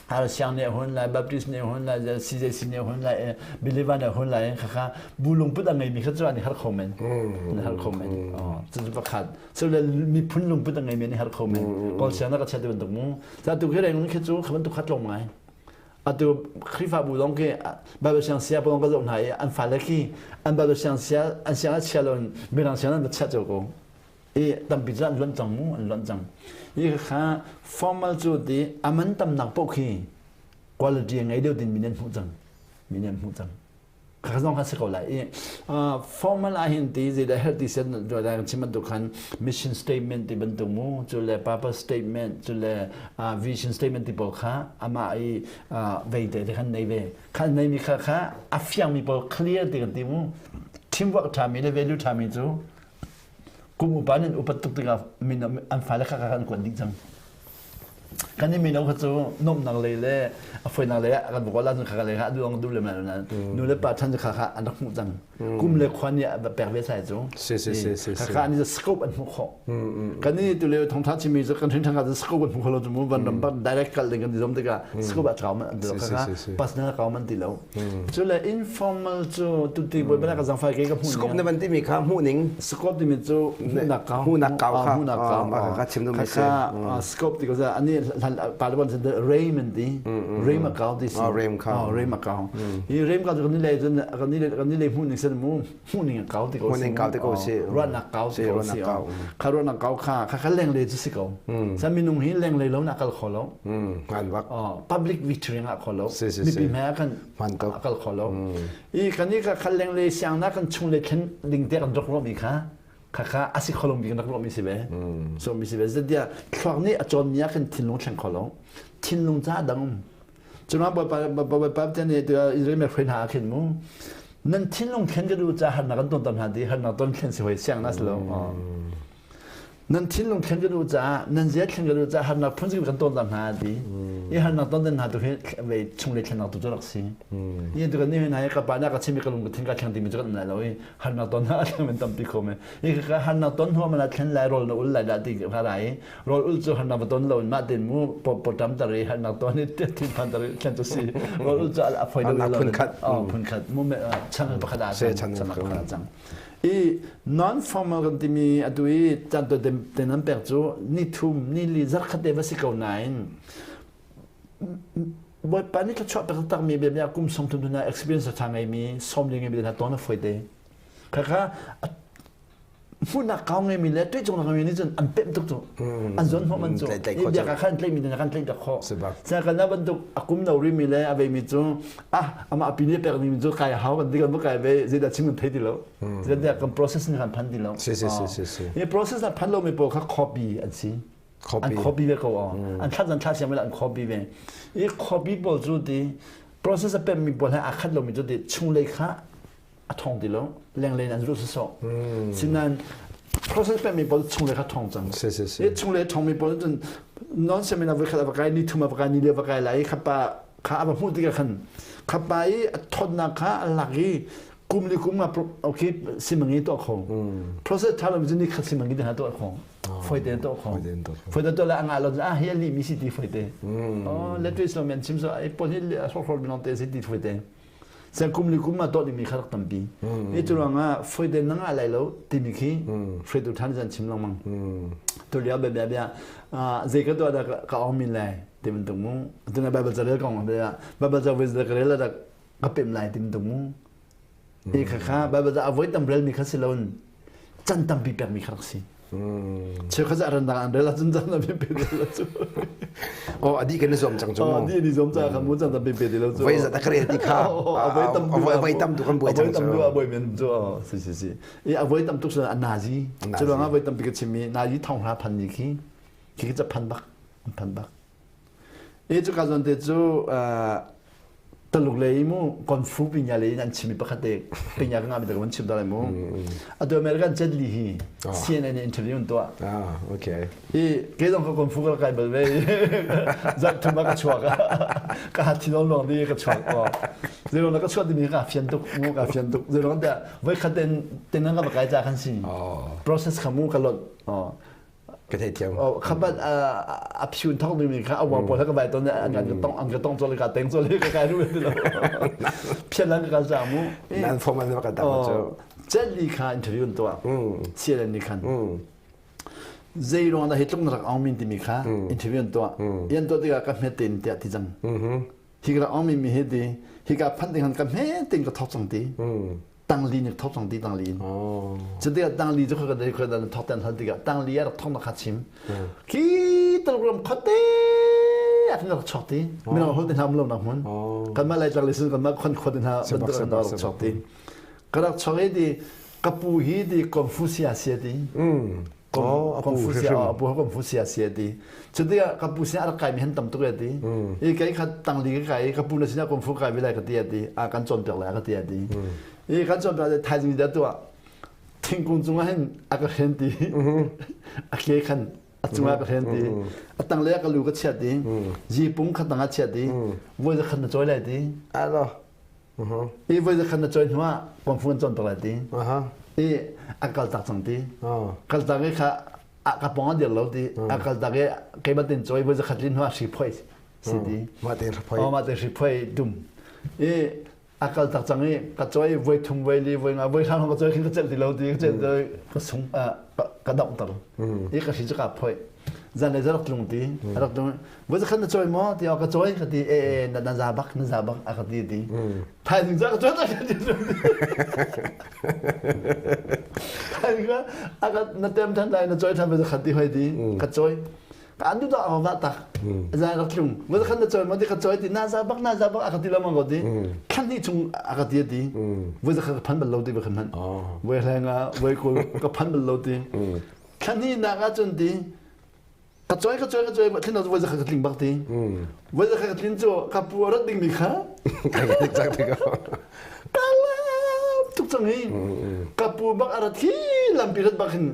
Speaker 2: har siang nih hun lai Baptist nih hun lai CJC nih hun lai believer nih hun lai kha kha bu lungput a ngeimi kha cu an i har kho men an har kho men cu cu pakhat cu le miphun lungput a ngeimi an i har kho men kawl siang na ka chia ti bantuk mu sa tu khi reng khi cu kha bantuk khat lawng ngai atu Khrihfabu lawng khi Bible siang sia pa ka zoh hna i an fale khi an Bible siang sia an siang a chia lo in mirang siang an va chia ko i tampi cu an luan cang mu an luan cang i kha formal cu ti aman tamnak paoh khi quality ngei deuh din min an hmuh cang min an hmuh cang kha zong kha si ko lai i formal ah hin ti zeidah herh ti sen kan chim bantuk khan mission statement ti bantuk mu cu le purpose statement cu le vision statement ti pawl kha amah i vei te te khan nei ve khan nei mi kha kha a fiang mi pawl clear ti kan ti mu teamwork tha mi le value tha mi cu kum upa nih upat tuk tikah min an fale kha kha kan kuat dih cang kan i mino kha cu nuamhnak lei le a fawinak lei ah kan vokal ahcun kha lei kha a duang duh le nu le pa chan cu kha kha an rak hmuh cang kum le khua nih a pek ve sai cu
Speaker 1: si si si si
Speaker 2: kha kha an scope an hmuh khawh kan ni tu le thongtha chimi cu kan hrin thang ah scope an hmuh kho lo cu mu van ram direct kal ding kan ti zom tikah scope a kau man an ti lo kha kha personal kau man ti lo Cu le informal cu tuti bawi bana ka zangfai ke ka hmuh
Speaker 1: Scope na van timi kha hmuh ning
Speaker 2: scope timi cu hmuhnak kau
Speaker 1: hmuhnak kau kha
Speaker 2: hmuhnak kau
Speaker 1: ka chim dum
Speaker 2: si scope ti ko za ani parliament center raim an ti raim a kau ti si
Speaker 1: raim kha
Speaker 2: raim a kau hi raim ka kan ni le kan ni le kan ni le hmuh ning sen mu hmuh ning a kau ti ko
Speaker 1: hmuh ning kau ti ko si
Speaker 2: ruahnak kau ti ko si kha ruahnak kau kha kha kha leng le cu si ko sa minung hi leng le lo na kal kho lo
Speaker 1: ngan bak
Speaker 2: public victory nga kho lo mipi hmai ah kan kal kho lo i kan i ka khal leng le siang na kan chung le thlen ding te kan rak ruahmi kha kha kha asi kholong bi kan rak ruahmi si ve so mi si ve zetia thluak nih a cawn mi ah kan thinlung thleng kho lo thinlung ca dang um cuna bawipa bawipa te nih Israel me hruai hna ah khin mu nan thinlung thlen ka du ca harnak kan ton tam hna ti harnak ton thlen si hoi siang na si lo Nan thinlung thlen kan u caah nan zia thlen kan u caah harnak phun kan ton hna ti. I harnak ton den hna tu hi vei chunglei thlennak tu cu rak si. I tu kan ni hna ka pa na ka chimi ka lung ka thin ka thleng timi cu kan lai lo i harnak ton hna thleng men tampi kho me. I ka harnak ton hnu mana thlen lai rol na ul lai da ti ka rai. Rol ul cu harnak va ton lo ma tin mu po po tam tar i harnak ton i thin phan tar i thlen tu si. Rol ul cu a foi lo
Speaker 1: phun khat.
Speaker 2: Phun khat mu me channel pakhat a channel pakhat a cang. I non-formal kan timi atu i caan te nan pek cu ni thum ni li zarkhat te va si ko nain Bawipa nih thluachuah pek takmi bia bia kum song thum hna experience a ṭha ngeimi sawm li ngeimi hna ton a foi te. Khakha Hmuhnak kau ngeimi le tuihcung ngeimi nih cun an pemh tuk cu. An zawn hnawh man cu. Bia ka khan tlaihmi nih kan tlaih tak khawh. Sa kan bantuk a kum no rimi le a veimi cu ah amah pi nih pek mi cu kai hau kan ti kan kai ve zeidah chim kan thei ti lo. Zeidah kan process nih kan phan ti lo.
Speaker 1: Si si si si si.
Speaker 2: Hi process na phan lo mi pawl kha copy an si.
Speaker 1: Copy.
Speaker 2: An copy ve ko An thla zan thla siam an copy ve. I copy pawl cu ti process a pem mi pawl he a khat lo mi cu ti chunglei kha a thong ti lo lenglei in an zulh sawsawh sinain process pekmi pawl chunglei kha thong cang
Speaker 1: si si si
Speaker 2: i chunglei thongmi pawl cun non seminar voi khat a va kai ni thum a va kai ni li a va kai lai i khapa kha a va hmuh tikah khan khapa i a thawtnak kha a lak i kum li kum nga okay simangi tuah kho process tha lo mi ni khat simangi te hna tuah kho foi te tuah kho foi te tuah le anga lo ah hi li mi si ti foi te oh le twist lo men chim so ai pol hi hrok hrok mi long te si ti foi te Cang kum li kum ah tuah dingmi kha rak tampi. Hi cu ruangah foide na ngah lai lo timi khi hruaitu ṭhan zan chim lengmang. Tu lio bia bia bia zei ka tuah dah ka ong min lai ti bantuk mu. Tuna Bible ca rel kong bia Bible ca voi ka rel dah ka pem lai ti bantuk mu. Hi kha kha Bible ca a voi tam rel mi kha si loin can tampi pek mi kha rak si. Cheukhat ah rendang an rel ahcun caan tampi pe ti lo cu.
Speaker 1: Oh adi kan i zuam cang cu mu.
Speaker 2: Adi an i zuam ca kha mu caan tampi pe ti lo cu.
Speaker 1: Voi zat a ka rel ti kha.
Speaker 2: A voi tam
Speaker 1: tu a voi tam tu kan buai cang
Speaker 2: cu. A voi tam tu a buai men cu si si si. I a voi tam tuk cu a nazi. Cu ruang ah voi tampi ka chim i nazi thong hra phan ni khi khi ca phan bak phan bak. I cuka zawn te cu Taluk lei mu konfu pinya lei in an chimi pakhat te pinya ka ngami te kan chim da lai mu. Atu American Jet Li hi CNN interview an tuah.
Speaker 1: Ah, okay.
Speaker 2: I ke dong ka konfu ka kai bal ve. Zat thuma ka chuak. Ka hat thin long di ka chuak. Zero na ka chuak dimi ka fian tuk mu ka fian tuk. Zero da voi khat ten ten ka kai cha kan si. Process kha mu ka lot.
Speaker 1: Ka thei thiam.
Speaker 2: Khabat a phiun thong ding mi kha a wa pawl ka vai ton an ka tong an ka tong chole ka teng chole ka kai ru ti lo. Phian lan ka za mu.
Speaker 1: Nan form an ka ta chu.
Speaker 2: Chen li kha interview an tuah. Chian ni khan. Zei ruang dah hi tluk na rak ong min timi kha interview an tuah. Yan tuah tikah ka hmet tin tiah ti cang. Hi ka rak ong min mi hi ti hi ka phan ding han ka hmet tin ka thok cang ti. Tangli nih thok cang ti tangli in. Cu tikah tangli cu ka dei khoi dan thok ten hal tikah tangli a rak thok na kha chim. Khi talgram khote a kan rak chok ti. Minang hol te hna um lo nak hmun. Kan mah lai tlang le sun kan mah khon khot hna bantuk an rak chok ti. Ka rak chok i ti ka pu hi ti Confucius sia ti. Confucius a pu Confucius sia ti. Cu tikah ka pu sin a rak kai mi han tam tuk e ti. I kei kha tangli ka kai ka pu na sinah Kung Fu kai ve lai ka ti a ti. A kan cawnpiak lai ka ti a ti. I kan cawnpiak lai thaizing da tuah thingkung cungah hin a ka hren ti. A ke khan a cungah ka hren ti. A tanglei ah ka lu ka chiat i zipung kha tangah chiat i voi zakhat na cawi lai ti.
Speaker 1: Alo.
Speaker 2: I voi zakhat na cawi hnuah Kung Fu an cawnpiak lai ti. I a kal tak cang ti. Kal tak i kha a ka pong a dir lo ti a kal tak i keimah tin cawi voi zakhat lin hnuah hri phoi si ti
Speaker 1: mah te hri phoi
Speaker 2: oh mah te hri phoi dum i a kal tak cang i ka cawi voi thum voi li voi nga voi hlang ka cawi khin ka celh ti lo ti ka celh ka sung ka dongh ter i ka hri cu ka phoi zan le rak tlung ti rak tlung voi zakhat na cawi maw ti ka cawi ka ti e e na za bak na za bak a ka ti ti thaizing ca ka cawi tak ti Thaizing ka aka na tem than lai na cawi than voi zakhat ti hoi ti ka cawi ka an du da a va tak zan rak tlung voi zakhat na cawi maw ti ka cawi ti na za bak na za bak a ka ti lamang ko ti thlan ni chung a ka ti ti voi zakhat ka phan bal lo ti voi khan hman voi hleng ah voi kul ka phan bal lo ti thlan ni nak ah cun ti ka cawi ka cawi ka cawi thlin voi zakhat ka tling bak ti voi zakhat ka tlin cu ka pu a rat ding mi kha ka lam tuk cang hi ka pu bak a rat hi lampi rat bak hin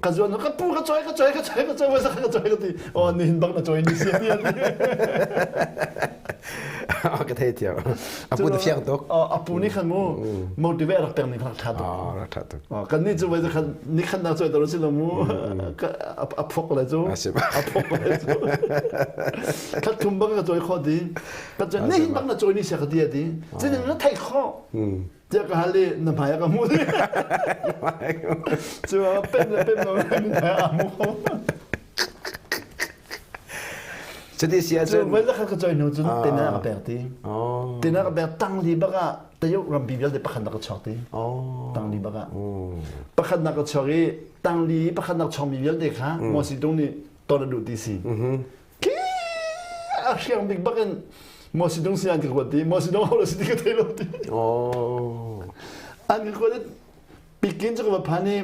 Speaker 2: ka zuan ka pu ka cawi ka cawi ka cawi ka cawi voi zakhat ka cawi ka ti oh nihin bak na cawi ni si ti
Speaker 1: Ka thei thiam. A pu na fiang tuk.
Speaker 2: A pu nih khan mu motivate rak pek ning rak tha tuk.
Speaker 1: Rak tha tuk.
Speaker 2: Kan nih cu voi khan ni khan nak cuai tar si lo mu a phok le cu. A phok le cu. Khat thum bang ka cawi kho ti. Ka cawi ni hin bang na cawi ni sia ka ti ti. Cin na thei kho. Tiah ka hal i na hmai ah ka hmu ti. Cu pem le pem lo na hmai ah mu.
Speaker 1: Cuti si ahcun
Speaker 2: voi zakhat ka choi hnu cun tena ka pek ti. Tena ka pek tang li bak ah tayuk rampi vialte pakhat nak ka chuak ti. Tang li bak ah. Pakhat nak ka chuak i tang li pakhat nak chuak mi vialte kha Mo Si Tung nih ton a duh ti si. Ki a hriang bik bak in Mo Si Tung si an ka kuat ti. Mo Si Tung ho si ti ka thei lo ti. An ka kuat Pikin cu ka va phan i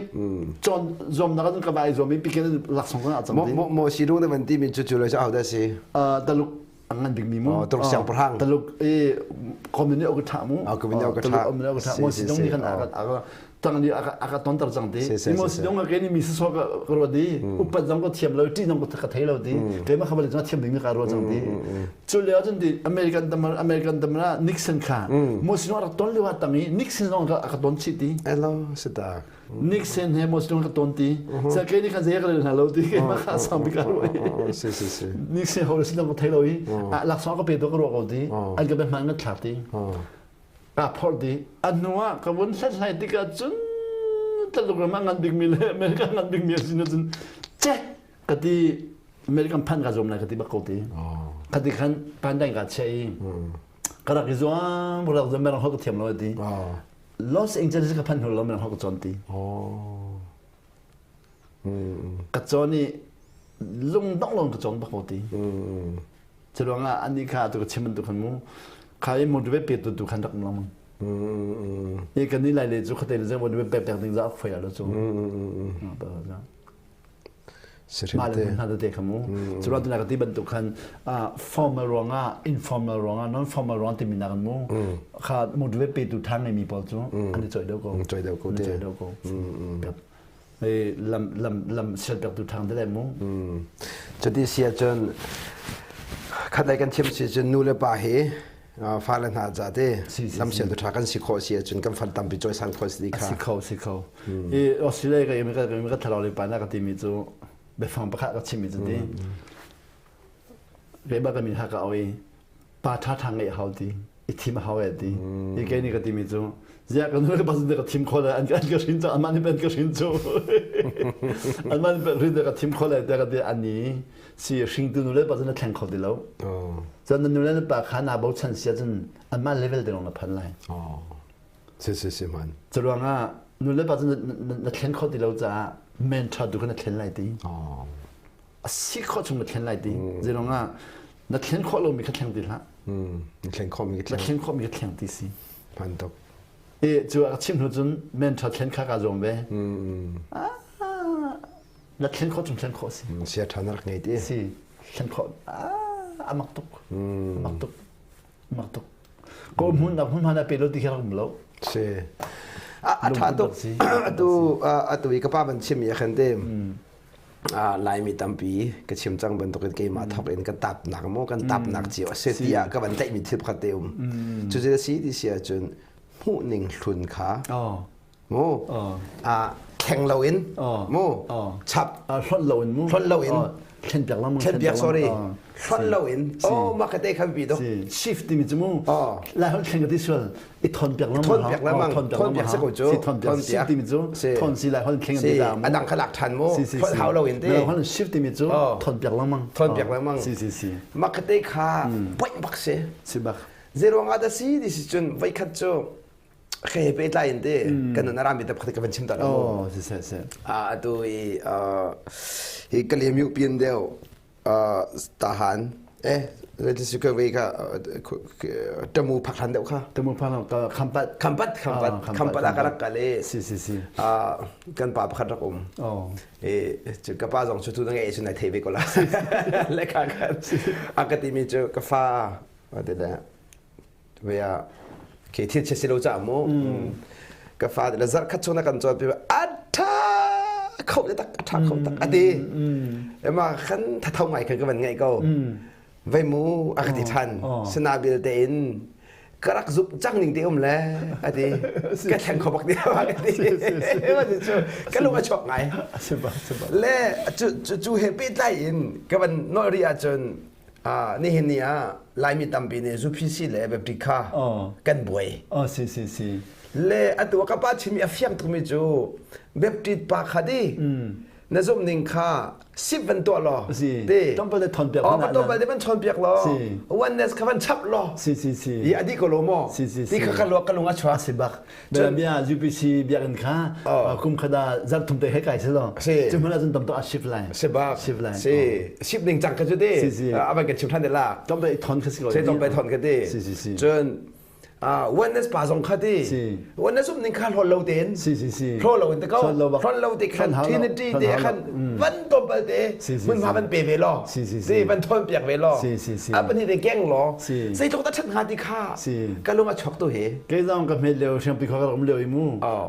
Speaker 2: cawn zuamnak ah cun ka va i zuam i pikin laksawng kan ah cang ding.
Speaker 1: Mo si dung na van timi cu cu lo cu ahodah si?
Speaker 2: Taluk a ngan bikmi mu.
Speaker 1: Taluk siangpahrang.
Speaker 2: Taluk i community ok tha mu.
Speaker 1: Community ok tha.
Speaker 2: Community ok tha. Mo si dung ni kan aka tang ni aka aka tontar cang ti. Mo si dung ka ni mi so ka ro di. Upat zong ka thiam lo, ti zong ka thei lo ti. Keimah kha bal thiam ding mi ka ro cang ti. Cu lio cun ti American dam American dam na Nixon kha Muslim rak ton lio ah tang i Nixon zong ka ka ton chih ti.
Speaker 1: Hello sita.
Speaker 2: Nixon he Muslim ka ton ti. Sa ke ni khan zei ka le hna lo ti ke ma kha sang bi ka ro.
Speaker 1: Si si si.
Speaker 2: Nixon ho sin ka thei lo i a laksawng ka pe to ka ro ko ti. An ka be hman ka thlak ti. Ka phor ti. A hnu ah ka vun hlathlai tikah cun Taluk ram ah ngan bikmi le America ngan bikmi a si na cun che ka ti American phan ka zuam lai ka ti bak ko ti. Ka ti khan pandai ka che i ka rak i zuam ka rak zuam merang ho ka thiam lo ti. Los Angeles ka phan hnu lo merang ho ka cawn ti. Ka cawn i lung dong lon ka cawn bak ko ti. Cu ruangah ani kha tu ka chim bantuk khan mu kha i motivate pe tu tu khan rak lang i kan ni lai le cu khate le zeng motivate pek pek ding za foi lo cu. Mah le hna tete kha mu. Cu ruang tu ka ti bantuk khan formal ruangah informal ruangah non formal ruang timi nak mu kha motivate pe tu tha ngeimi pawl cu an i choi deuh ko.
Speaker 1: Choi deuh ko
Speaker 2: te. Choi deuh ko. Lam lam lam sial pek tu thang te mu.
Speaker 1: Cuti si ahcun khat lei kan chim si cun nu le pa hi fale hna ca te lamsial tu ṭha kan si khawh si ahcun kan far tampi cawisan khawh si
Speaker 2: kha si kho si kho i Australia ka ka ka thlarau le pa na ka timi cu biafang pakhat ka chimmi cu ti Reba ka min ha ka oi pa ṭha ṭha ngeih hau ti i thim a hau e ti i kei nih ka timi cu ziah ka nu le pa ka thim kho le an ka hrin cu anmah nih an ka hrin cu anmah nih hrin ka thim kho le te ka ti ani si hringtu nu le pa cu na thleng kho ti lo. Cun na nu le na pa kha naa bochan si ahcun anmah level te lawng na phan lai.
Speaker 1: Si si si man.
Speaker 2: Cu ruangah nu le pa cu na thlen kho ti lo caah mentor tu kha na thlen lai ti. A si khawh chung na thlen lai ti. Zeiruangah na thlen khawh lomi kha thleng ti hlah.
Speaker 1: Na thlen khawhmi
Speaker 2: kha thleng. Na thlen khawhmi kha thleng ti si.
Speaker 1: Hman tuk.
Speaker 2: E cu a chim hnu cun mentor thlen kha kaa zuam ve. Na thlen khawh chung thlen khawh si.
Speaker 1: Sia ṭha na rak ngei ti.
Speaker 2: Si thlen khawh a mak tuk. A mak tuk. A mak tuk. Ko hmun nak hmun hman a pe lo ti khi rak um lo.
Speaker 1: Si. A ṭha tuk. Atu atu i ka pa van chim i a khan te. Laimi tampi ka chim cang bantukin keimah thawk in ka tapnak maw kan tapnak cio a si tiah ka van tlaihmi thil pakhat te um. Cucu a si ti si ahcun hmuhning hlun kha mu thleng loin mu chap
Speaker 2: hlonh loin mu
Speaker 1: hlonh loin
Speaker 2: thlen piak
Speaker 1: lam thlen piak sorry hlonh loin oh mah ka te kha bi do
Speaker 2: shift timi cu mu lai hon thleng ka ti sual i thon piak lam
Speaker 1: thon piak lamang thon piak se ko cu
Speaker 2: si thon piak shift timi cu thon si lai hon thleng ti da
Speaker 1: mu adang kha lak than mu hlonh hau loin te
Speaker 2: lai hon shift timi cu thon piak lamang
Speaker 1: thon piak lamang
Speaker 2: si si si
Speaker 1: mah ka te kha point bak si
Speaker 2: si bak
Speaker 1: zeiruang ah dah si ti si cun voikhat cu he pehtlai in te kan nun arami te pakhat ka van chim ta
Speaker 2: lo oh si si si
Speaker 1: a atu i hi kalem yu pian deu tahan eh si ka ve ka tamu phakhan deuh kha
Speaker 2: tamu phakhan ka khampat
Speaker 1: khampat khampat khampat a ka rak kale
Speaker 2: si si si
Speaker 1: kan pa pakhat rak um
Speaker 2: oh
Speaker 1: e cu ka pa zong cu tu na ngai cu nai thei ve ko la le ka kan a ka timi cu ka fa te le Ve ah khi thil chia si lo caah mu ka fa le zarh khat chung na kan cawn pi a tha kho le tak a tha kho tak ati ema khan thatho ngai khan ka van ngai ko vei mu a ka ti than sina bil te in ka rak zup cang ning te um le ati ka thleng kho bak ti ka ti cu ka lung a chuak ngai le cu cu he pehtlai in ka van nolh rih ahcun nihin ni ah Laimi tampi nih zuphisi le Baptist kha kan buai.
Speaker 2: Oh, si si si.
Speaker 1: Le atu ka pa chimmi a fiang tukmi cu Baptist pa kha di. Na zumh ning kha sip van tuah law.
Speaker 2: Si.
Speaker 1: Te.
Speaker 2: Tlawmpal te thawn piak.
Speaker 1: Oh, tlawmpal te van chawn piak law.
Speaker 2: Si.
Speaker 1: Oneness kha van chap law.
Speaker 2: Si si si.
Speaker 1: I adi ko lo maw?
Speaker 2: Si si si.
Speaker 1: Ti kha ka luak ka lung a chuak.
Speaker 2: Si bak. Bia bia UPC biakinn kha kum khada zarh thum te he kai si lo.
Speaker 1: Si.
Speaker 2: Cu hmun ah cun tam tuk a shift lai.
Speaker 1: Si bak.
Speaker 2: Shift lai.
Speaker 1: Si. Shift ning cang kha cu te.
Speaker 2: Si si.
Speaker 1: A van kan chim than de la.
Speaker 2: Tlawmpal i thawn kha si ko.
Speaker 1: Si tlawmpal thawn kha ti.
Speaker 2: Si si si.
Speaker 1: Cun oneness pa zong kha ti oneness um ning kha hlol lo tein
Speaker 2: si si si
Speaker 1: hlol lo in te ko hlol lo te khan trinity te khan van tompal te mun ma van pe ve lo si van thon piak ve lo a pani te keng lo zeitluk ta that hnga ti kha ka lung a chok tu he
Speaker 2: kei zong ka hmet leo siangpi kha ka rak um leo i mu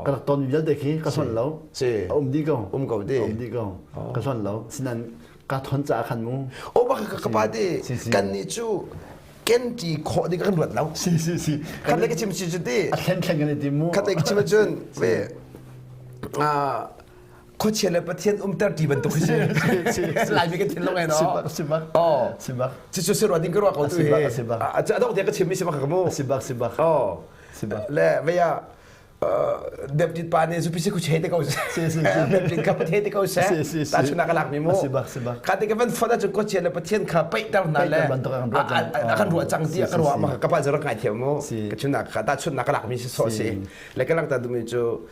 Speaker 2: ka rak ton vialte khi ka son lo
Speaker 1: si
Speaker 2: um di ko
Speaker 1: um ko ti
Speaker 2: um di ko ka son lo sinan ka thon ca khan mu
Speaker 1: o ba ka pa ti kan ni chu ken ti khawh ding kan ruat lo.
Speaker 2: Si si si.
Speaker 1: Khat le ka chim si cu ti.
Speaker 2: A thlen thlen kan i tim mu.
Speaker 1: Khat le ka chim ahcun ve khuachia le Pathian umter ti bantuk si. Laimi kan thinlung ai no.
Speaker 2: Sibak sibak.
Speaker 1: Oh.
Speaker 2: Sibak.
Speaker 1: Cu cu si ruat ding ka ruah ko tu
Speaker 2: hi. Sibak.
Speaker 1: A dong tiang ka chim mi sibak ka mu.
Speaker 2: Sibak sibak.
Speaker 1: Oh.
Speaker 2: Sibak.
Speaker 1: Le veya Deputy pa nih zupi si ku che te ko
Speaker 2: si si si
Speaker 1: Deputy ka pathe te ko se
Speaker 2: si si si
Speaker 1: ta chuna ka lak mi mu
Speaker 2: si bak si bak
Speaker 1: ka te ka van fona chu ko che le pathian kha pai tar na le
Speaker 2: a
Speaker 1: kan ruah cang ti ka ruah ma ka pa zara ngai thiam mu ka chuna ka ta chuna ka lak mi si so si le ka lang ta du mi chu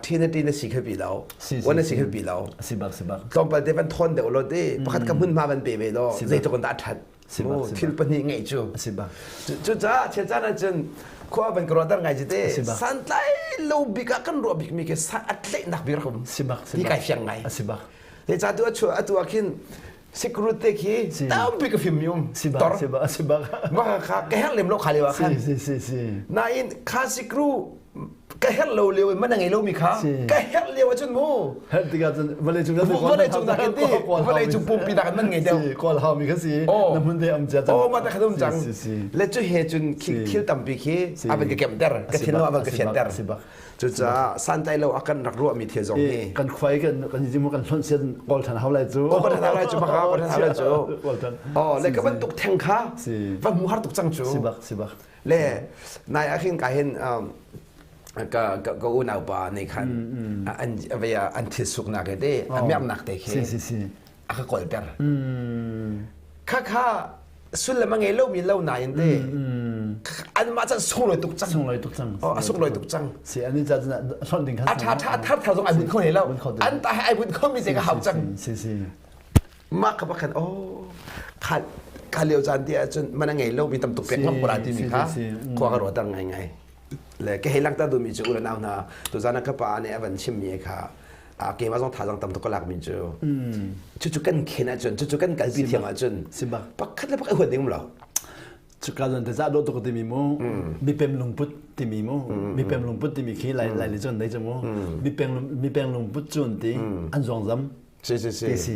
Speaker 1: Trinity na si kha bi lo wan na si kha bi lo
Speaker 2: si bak si bak
Speaker 1: tlawmpal te van thon deuh lo te pakhat ka hmun ma van pe ve lo zei to kon da that thil pahnih ngeih cu cucaah chiacaan ahcun khua van ka ruahter ngai ci te santlai lo bik ah kan ruah bikmi khi a tlaihnak bik rak um ti kai fiang ngai zeicah tu atu ah khin security khi tampi ka fim mi um tor mah kha ka herh lem lo kha lio ah khan nain kha sikru ka herh lo lio in man a ngei lomi kha ka herh lio ahcun mu
Speaker 2: herh tikah cun vawlei cung
Speaker 1: vawlei cung dah kan ti vawlei cung pumpi dah kan man ngei deuh
Speaker 2: kawl hau mi kha si na hmun te am chia
Speaker 1: cang oh ma ta khan um cang le cu he cun thil tampi khi a van ka kemter ka thin lo a van ka fianter cucaah santlai lo a kan rak ruah mi thil zong hi
Speaker 2: kan khuai kan kan jimu kan hlon sian kawl than hau lai cu
Speaker 1: kawl than hau lai cu baka kawl than hau lai cu oh le ka bantuk theng kha va mu har tuk cang cu
Speaker 2: sibak sibak
Speaker 1: Le nai ah khin ka hin ka ka ka unau pa nih khan an vei an thil suknak he te a mernak te khi
Speaker 2: si si si
Speaker 1: a ka kolter. Kha kha sullam a ngei lomi lo nain te anmah chan sunglawi tuk cang.
Speaker 2: Sunglawi tuk cang.
Speaker 1: Oh, a sunglawi tuk cang.
Speaker 2: Si ani ca cun hlon ding khan.
Speaker 1: A tha tha thar thar zong ai bunh kho ne lo. An ta ai bunh kho mi te ka hau cang.
Speaker 2: Si si.
Speaker 1: Mah ka pakhat oh kha kha lio caan ti ahcun man a ngei lomi tam tuk pek ngam ko la timi kha khua ka ruahter ngaingai. Le ka hei langhter duhmi cu u le nau hna tuzan ah ka pa nih a van chimmi kha keimah zong thazaang tam tuk ka lakmi cu cucu kan khen ahcun cucu kan kalpi thiam ahcun pakhat le pakhat i huat ding um lo.
Speaker 2: Cuka zon te za dawh tuk timi mu mipem lungput timi mu mipem lungput timi khi lai lai le cun dei cu mu mipem mipem lungput cun ti an zuangzam
Speaker 1: Si si si.
Speaker 2: Ti si.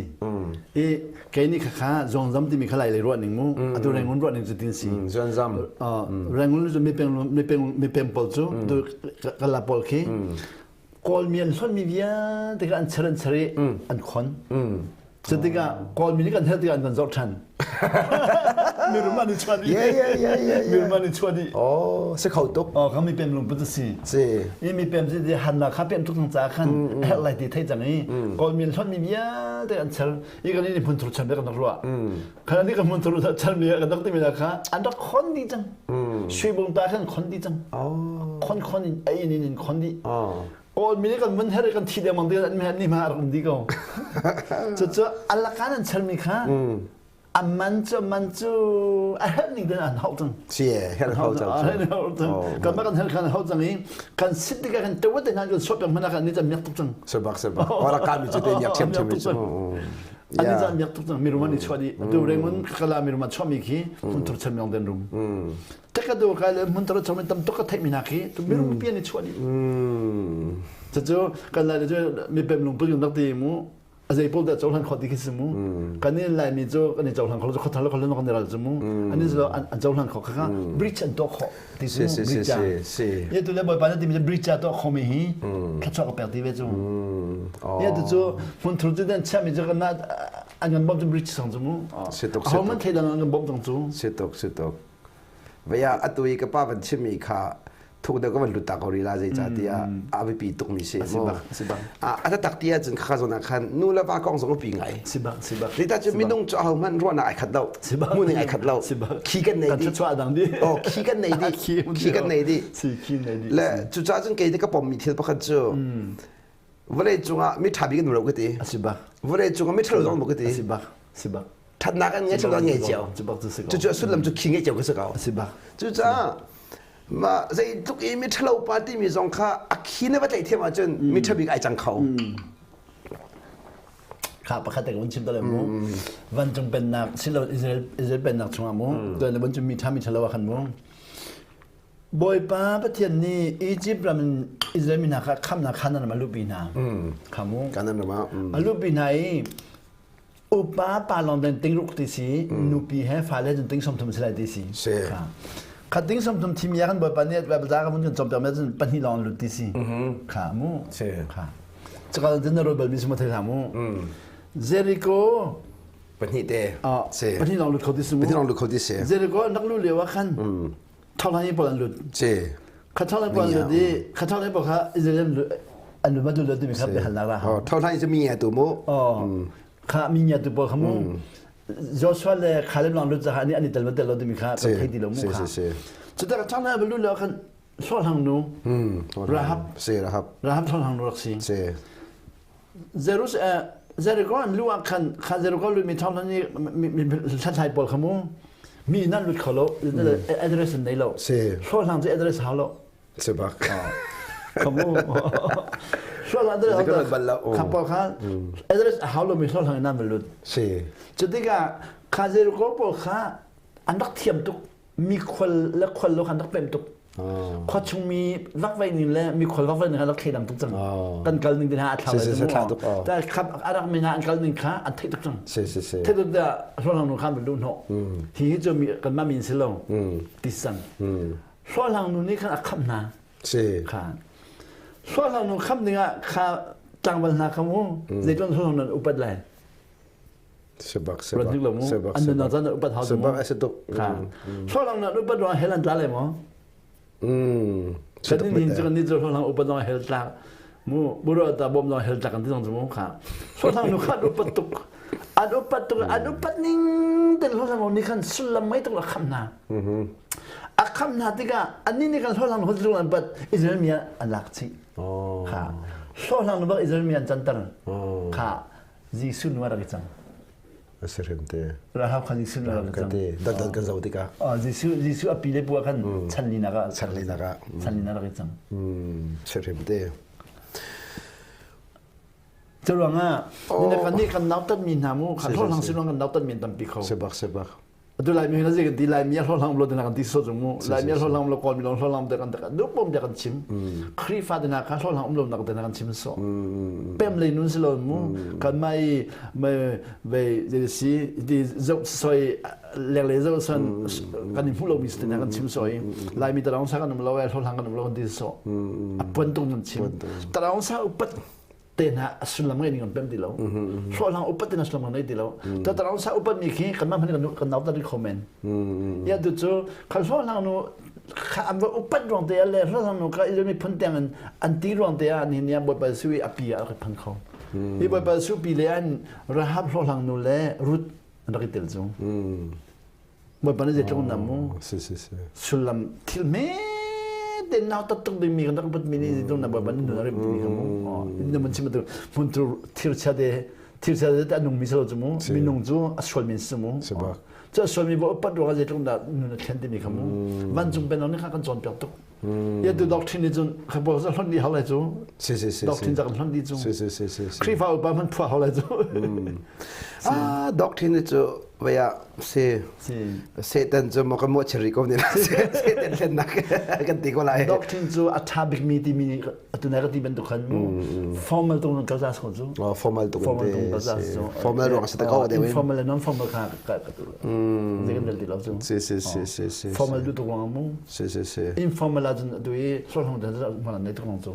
Speaker 2: I kei nih khakha zuangzam timi kha lai lei ruah ning mu. Atu Rangoon ruah ning cu tin si.
Speaker 1: Zuangzam.
Speaker 2: Rangoon cu mipeng mipeng mipeng pawl cu tu kala pawl khi Kawl mi an hlonh mi vialte kha an cher an cher i an khon. Cu tikah Kawl mi nih kan herh tikah an kan zoh ṭhan. Mirum an i chuah dih.
Speaker 1: Yeah, yeah, yeah, yeah, yeah.
Speaker 2: Mirum an i chuah dih.
Speaker 1: Oh, si kho tuk.
Speaker 2: Oh, kan mipem lungput a si.
Speaker 1: Si.
Speaker 2: I mipem si ti hanna kha pem tuk cang ca khan herh lai ti thei cang i Kawl mi an hlonh mi vialte an char i kan in hmun thur chan kan rak ruah. Khan ni kan hmun thur chan mi kan rak timi kha an rak khon dih cang. Sui bung ta khan khon dih cang. Khon khon in ai in in khon dih.
Speaker 1: Oh.
Speaker 2: Kawl mi nih kan mun her kan thi dengmang ding an ni ma rak um di ko. Cucu alakan an chermi kha a man cu man cu a herh ning den an hau cang.
Speaker 1: Si herh hau cang.
Speaker 2: Hau cang. Kan ma kan herh khan hau cang i kan sit tikah kan tewat te kan sop yang mana kan ni cam miak tuk cang.
Speaker 1: Sebak sebak. Ora kami cu te miak thiam thiam cu.
Speaker 2: An ni cam miak tuk cang miruman i chuah di. Tu rengun kala miruman chuah mi khi hun thur chem yong den rum. Takado ka le hmun taro chom tam tuk ka theih mi hna khi tu mirum pian i chuah dih. Cucu kan lai cu mi pem lungput kan rak ti mu a zei pawl dah cohlan khawh ti khi si mu kan in lai mi cu kan i cohlan kho lo khuathar le khualun kan i ral cu mu ani cu an cohlan khawh kha bridge an tuah khawh ti
Speaker 1: si mu
Speaker 2: bridge
Speaker 1: si
Speaker 2: ye tu le bawipa na ti mi bridge a tuah kho mi hi thluachuah ka pek ti ve cu ye tu cu hmun thur cu den chia mi cu kan an kan bawm cu bridge sang cu mu
Speaker 1: si tuk
Speaker 2: ho man thei dang an kan bawm tang cu
Speaker 1: si tuk si tuk Vei ah atu i ka pa van chimmi kha Thuk deuh ka van lut ta ko rih la zeicahtiah a biapi tukmi si mu. A taktak ti ahcun khakha zawn ah khan nu le va kong zong a pi ngai. Zeicah cu minung cu ahohmanh ruahnak ai khat lo. Hmuhning ai khat lo. Khi kan nei dih. Oh, khi kan nei dih. Khi kan nei dih. Le cucaah cun kei te ka pommi thil pakhat cu vawlei cungah mi ṭha bik an um lo ka ti. Vawlei cungah mi ṭhalo zong um lo ka ti. Ṭhatnak an ngei, ṭhatnak an ngei cio. Cucu a sullam cu khi ngei cio ka si ko. Cucaah mah zeitluk i mi ṭhalo pa timi zong kha a khi na va tlaih thiam ahcun mi ṭha bik ai cang kho.
Speaker 2: Kha pakhat te ka vun chim ta le mu. Vancung pennak silo Israel Israel pennak chungah mu. Tuan le vancung mi ṭha mi ṭhalo ah khan mu. Bawipa Pathian nih Egypt ram in Israel mi hna kha khamnak Canaan ram a luhpi hna. Kha mu.
Speaker 1: Canaan ram ah.
Speaker 2: A luhpi hna i upa pa lawng den tingruk ti si nupi he fale cun ting 30 si lai ti si. Kha ting 30 thimi ah kan Bawipa nih Bible ca ka vun kan cawmpiak mi cun pahnih lawng lut ti si. Kha mu. Kha. Cakal cun na ruat bal mi si ma thei hlah mu. Jericho
Speaker 1: pahnih te.
Speaker 2: Pahnih lawng lut kho ti si mu.
Speaker 1: Pahnih lawng lut kho ti si.
Speaker 2: Jericho an rak luh lio ah khan Thawhlan pawl an lut.
Speaker 1: Si.
Speaker 2: Kha thawhlan pawl an lut i kha thawhlan pawl kha Israel an lut ma lut lo timi kha biahalnak ra.
Speaker 1: Thawhlan cu mi tu mu.
Speaker 2: Kha mi nya tu pawl kha mu. Joshua le Caleb lang lut caha ni an i tel ma tel lo timi kha kan thei ti lo mu kha. Cuta ka thawhlan ba lut lo khan hlawhhlang nu. Rahab.
Speaker 1: Si Rahab.
Speaker 2: Rahab hlawhhlang nu rak si.
Speaker 1: Si.
Speaker 2: Jerus Jericho an lu ah khan kha Jericho lut mi thawng nih hlathlai pawl kha mu mi nan lut kho lo address an nei lo hlawhhlang cu address hau lo
Speaker 1: si bak
Speaker 2: kha mu hlawhhlang address kha pawl kha address hau lo mi hlawhhlang in an lut
Speaker 1: si
Speaker 2: cu tikah kha Jericho pawl kha an rak thiam tuk mi khual le khual lo khan rak pem tuk khua chung mi vakvai ning le mi khual vakvai ning kha rak thleidang tuk cang kan kal ning tin ha a thlau
Speaker 1: lai tuk
Speaker 2: ta khap arak mi na an kal ning kha an theih tuk cang theih tuk da hlawhlang nu khan lu hno hi hi cu mi kan ma min si lo ti sang hlawhlang nu nih khan a kham hna
Speaker 1: si
Speaker 2: kha hlawhlang nu kham ding ah kha tlangval hna kha mu zeitlon hlawhlang nan upat lai
Speaker 1: Sebak
Speaker 2: sebak
Speaker 1: sebak
Speaker 2: an nunnak caan upat hau
Speaker 1: sebak a si tuk.
Speaker 2: Hlawhlang nak upat ruang hell an tla lai maw? Kan ni cu kan ni cu hlawhlang upat ruang hell tlak mu buru ta bom ruang hell tlak kan ti zong cu mu kha hlawhlang nu khan upat tuk an upat tuk an upat ning ten hlawhlang nih khan sullam mei tuk a kham hna a kham hna tikah annih nih kan hlawhlang nu an pat Israel mi an lak chih kha hlawhlang nu bak Israel mi an canter kha Jesuh nu a rak i cang.
Speaker 1: A si hrim te.
Speaker 2: Rahab kha Jesuh nu a rak i cang.
Speaker 1: Te dot kan zoh tikah.
Speaker 2: Jesuh Jesuh a pi le pu ah khan chan linak ah
Speaker 1: chan linak ah
Speaker 2: chan linak rak i cang.
Speaker 1: Si hrim te.
Speaker 2: Curuangah ni kan nih kan nautat mi hna mu kha hlawhhlang sinong kan nautat mi tampi kho.
Speaker 1: Sebak sebak.
Speaker 2: Atu Laimi hi kan ti Laimi a hlawhhlang lo ding kan ti so chung mu Laimi a hlawhhlang lo Kawl mi lawng hlawhhlang te kan kan duh pom te kan chim Khrihfa te hna kha hlawhhlang um lo nak te kan chim so pem lei nun si lo mu kan mai mai ve si ti zo soi leng le zo san kan i hmu lo mi te hna kan chim soi Laimi tarang sa kan um lo e hlawhhlang kan um lo kan ti so a pon tung kan chim tarang sa upat te hna a sullam ngei ning kan pem ti lo hlawhhlang upat te hna sullam ngei ti lo ta tarang sa upat mi khi kan mah hman kan kan nau ta ri kho men ya tu cu khal hlawhhlang nu kha an va upat ruang te le hlawhhlang nu ka Israel mi phun tiang in an ti ruang te ah ni ni Bawipa Jesuh i a pi ah rak phan kho hi Bawipa Jesuh pi le an Rahab hlawhhlang nu le Ruth an rak i tel cu Bawipa nih zeitluk in mu
Speaker 1: si si si
Speaker 2: sullam thil hme te nau taktak dingmi kan rak putmi nih zeitluk na Bawipa nih nun a remh timi kha mu na mun chim tu hmun tu thir chia te thir chia te a nungmi si lo cu mu minung cu a sualmi si mu cu a sualmi bo upat ruangah zeitluk dah nun a thlen timi kha mu vancung pennak nih kha kan cawnpiak tuk Ya tu doctrine nih cun kha bo za hlon di hau lai cu.
Speaker 1: Si si si.
Speaker 2: Doctrine za kan hlon di cu.
Speaker 1: Si si si si.
Speaker 2: Khrihfa upa man phua hau lai cu.
Speaker 1: Ah doctrine cu vaya si Satan cu mo kan mo chiri ko ni Satan thlennak kan ti ko lai.
Speaker 2: Doctrine cu a tha bik mi ti mi atu nai ka ti bantuk khan mu formal tung kal za so cu.
Speaker 1: Oh formal tung
Speaker 2: formal tung kal za so.
Speaker 1: Formal ruang sa ta ko de.
Speaker 2: Informal and non formal kha ka ka tu. Zei kan ti lo cu.
Speaker 1: Si si si si si.
Speaker 2: Formal du tu wang mu.
Speaker 1: Si si si.
Speaker 2: Informal. la cun atu i hlawhhlong te hmual an nei tuk long cu.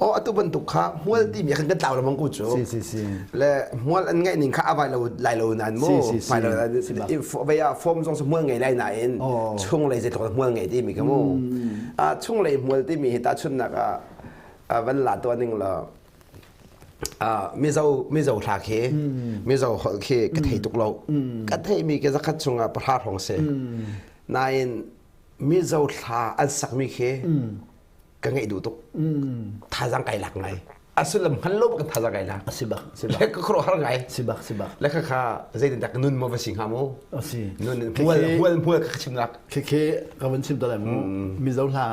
Speaker 1: Oh atu bantuk kha hmual timi khan kan tlau lamang ku cu.
Speaker 2: Si si si.
Speaker 1: Le hmual an ngeih ning kha a vai lo lai lo nan mu.
Speaker 2: Si si si.
Speaker 1: Vai lo vai ah form zong su hmual ngei lai nain chung lei zeitluk hmual ngei timi ka mu. A chung lei hmual timi hi ta chunnak ah van la to ning la Mizo Mizo hla khi Mizo holh khi ka thei tuk lo. Ka theimi ka zakhat chungah pahra hrawng si. Nain Mizo hla an sakmi khi ka ngaih duh tuk. Thazaang kai lak ngai. A sullam hngal lo bak thazaang kai lak.
Speaker 2: Si bak, si bak.
Speaker 1: Le ka khuaruah har ngai.
Speaker 2: Si bak, si bak.
Speaker 1: Le kha kha zeitin dah nun maw va si hnga mu?
Speaker 2: Si.
Speaker 1: Nun hmual hmual hmual ka chimnak.
Speaker 2: Khi khi ka van chim ta lai mu. Mizo hla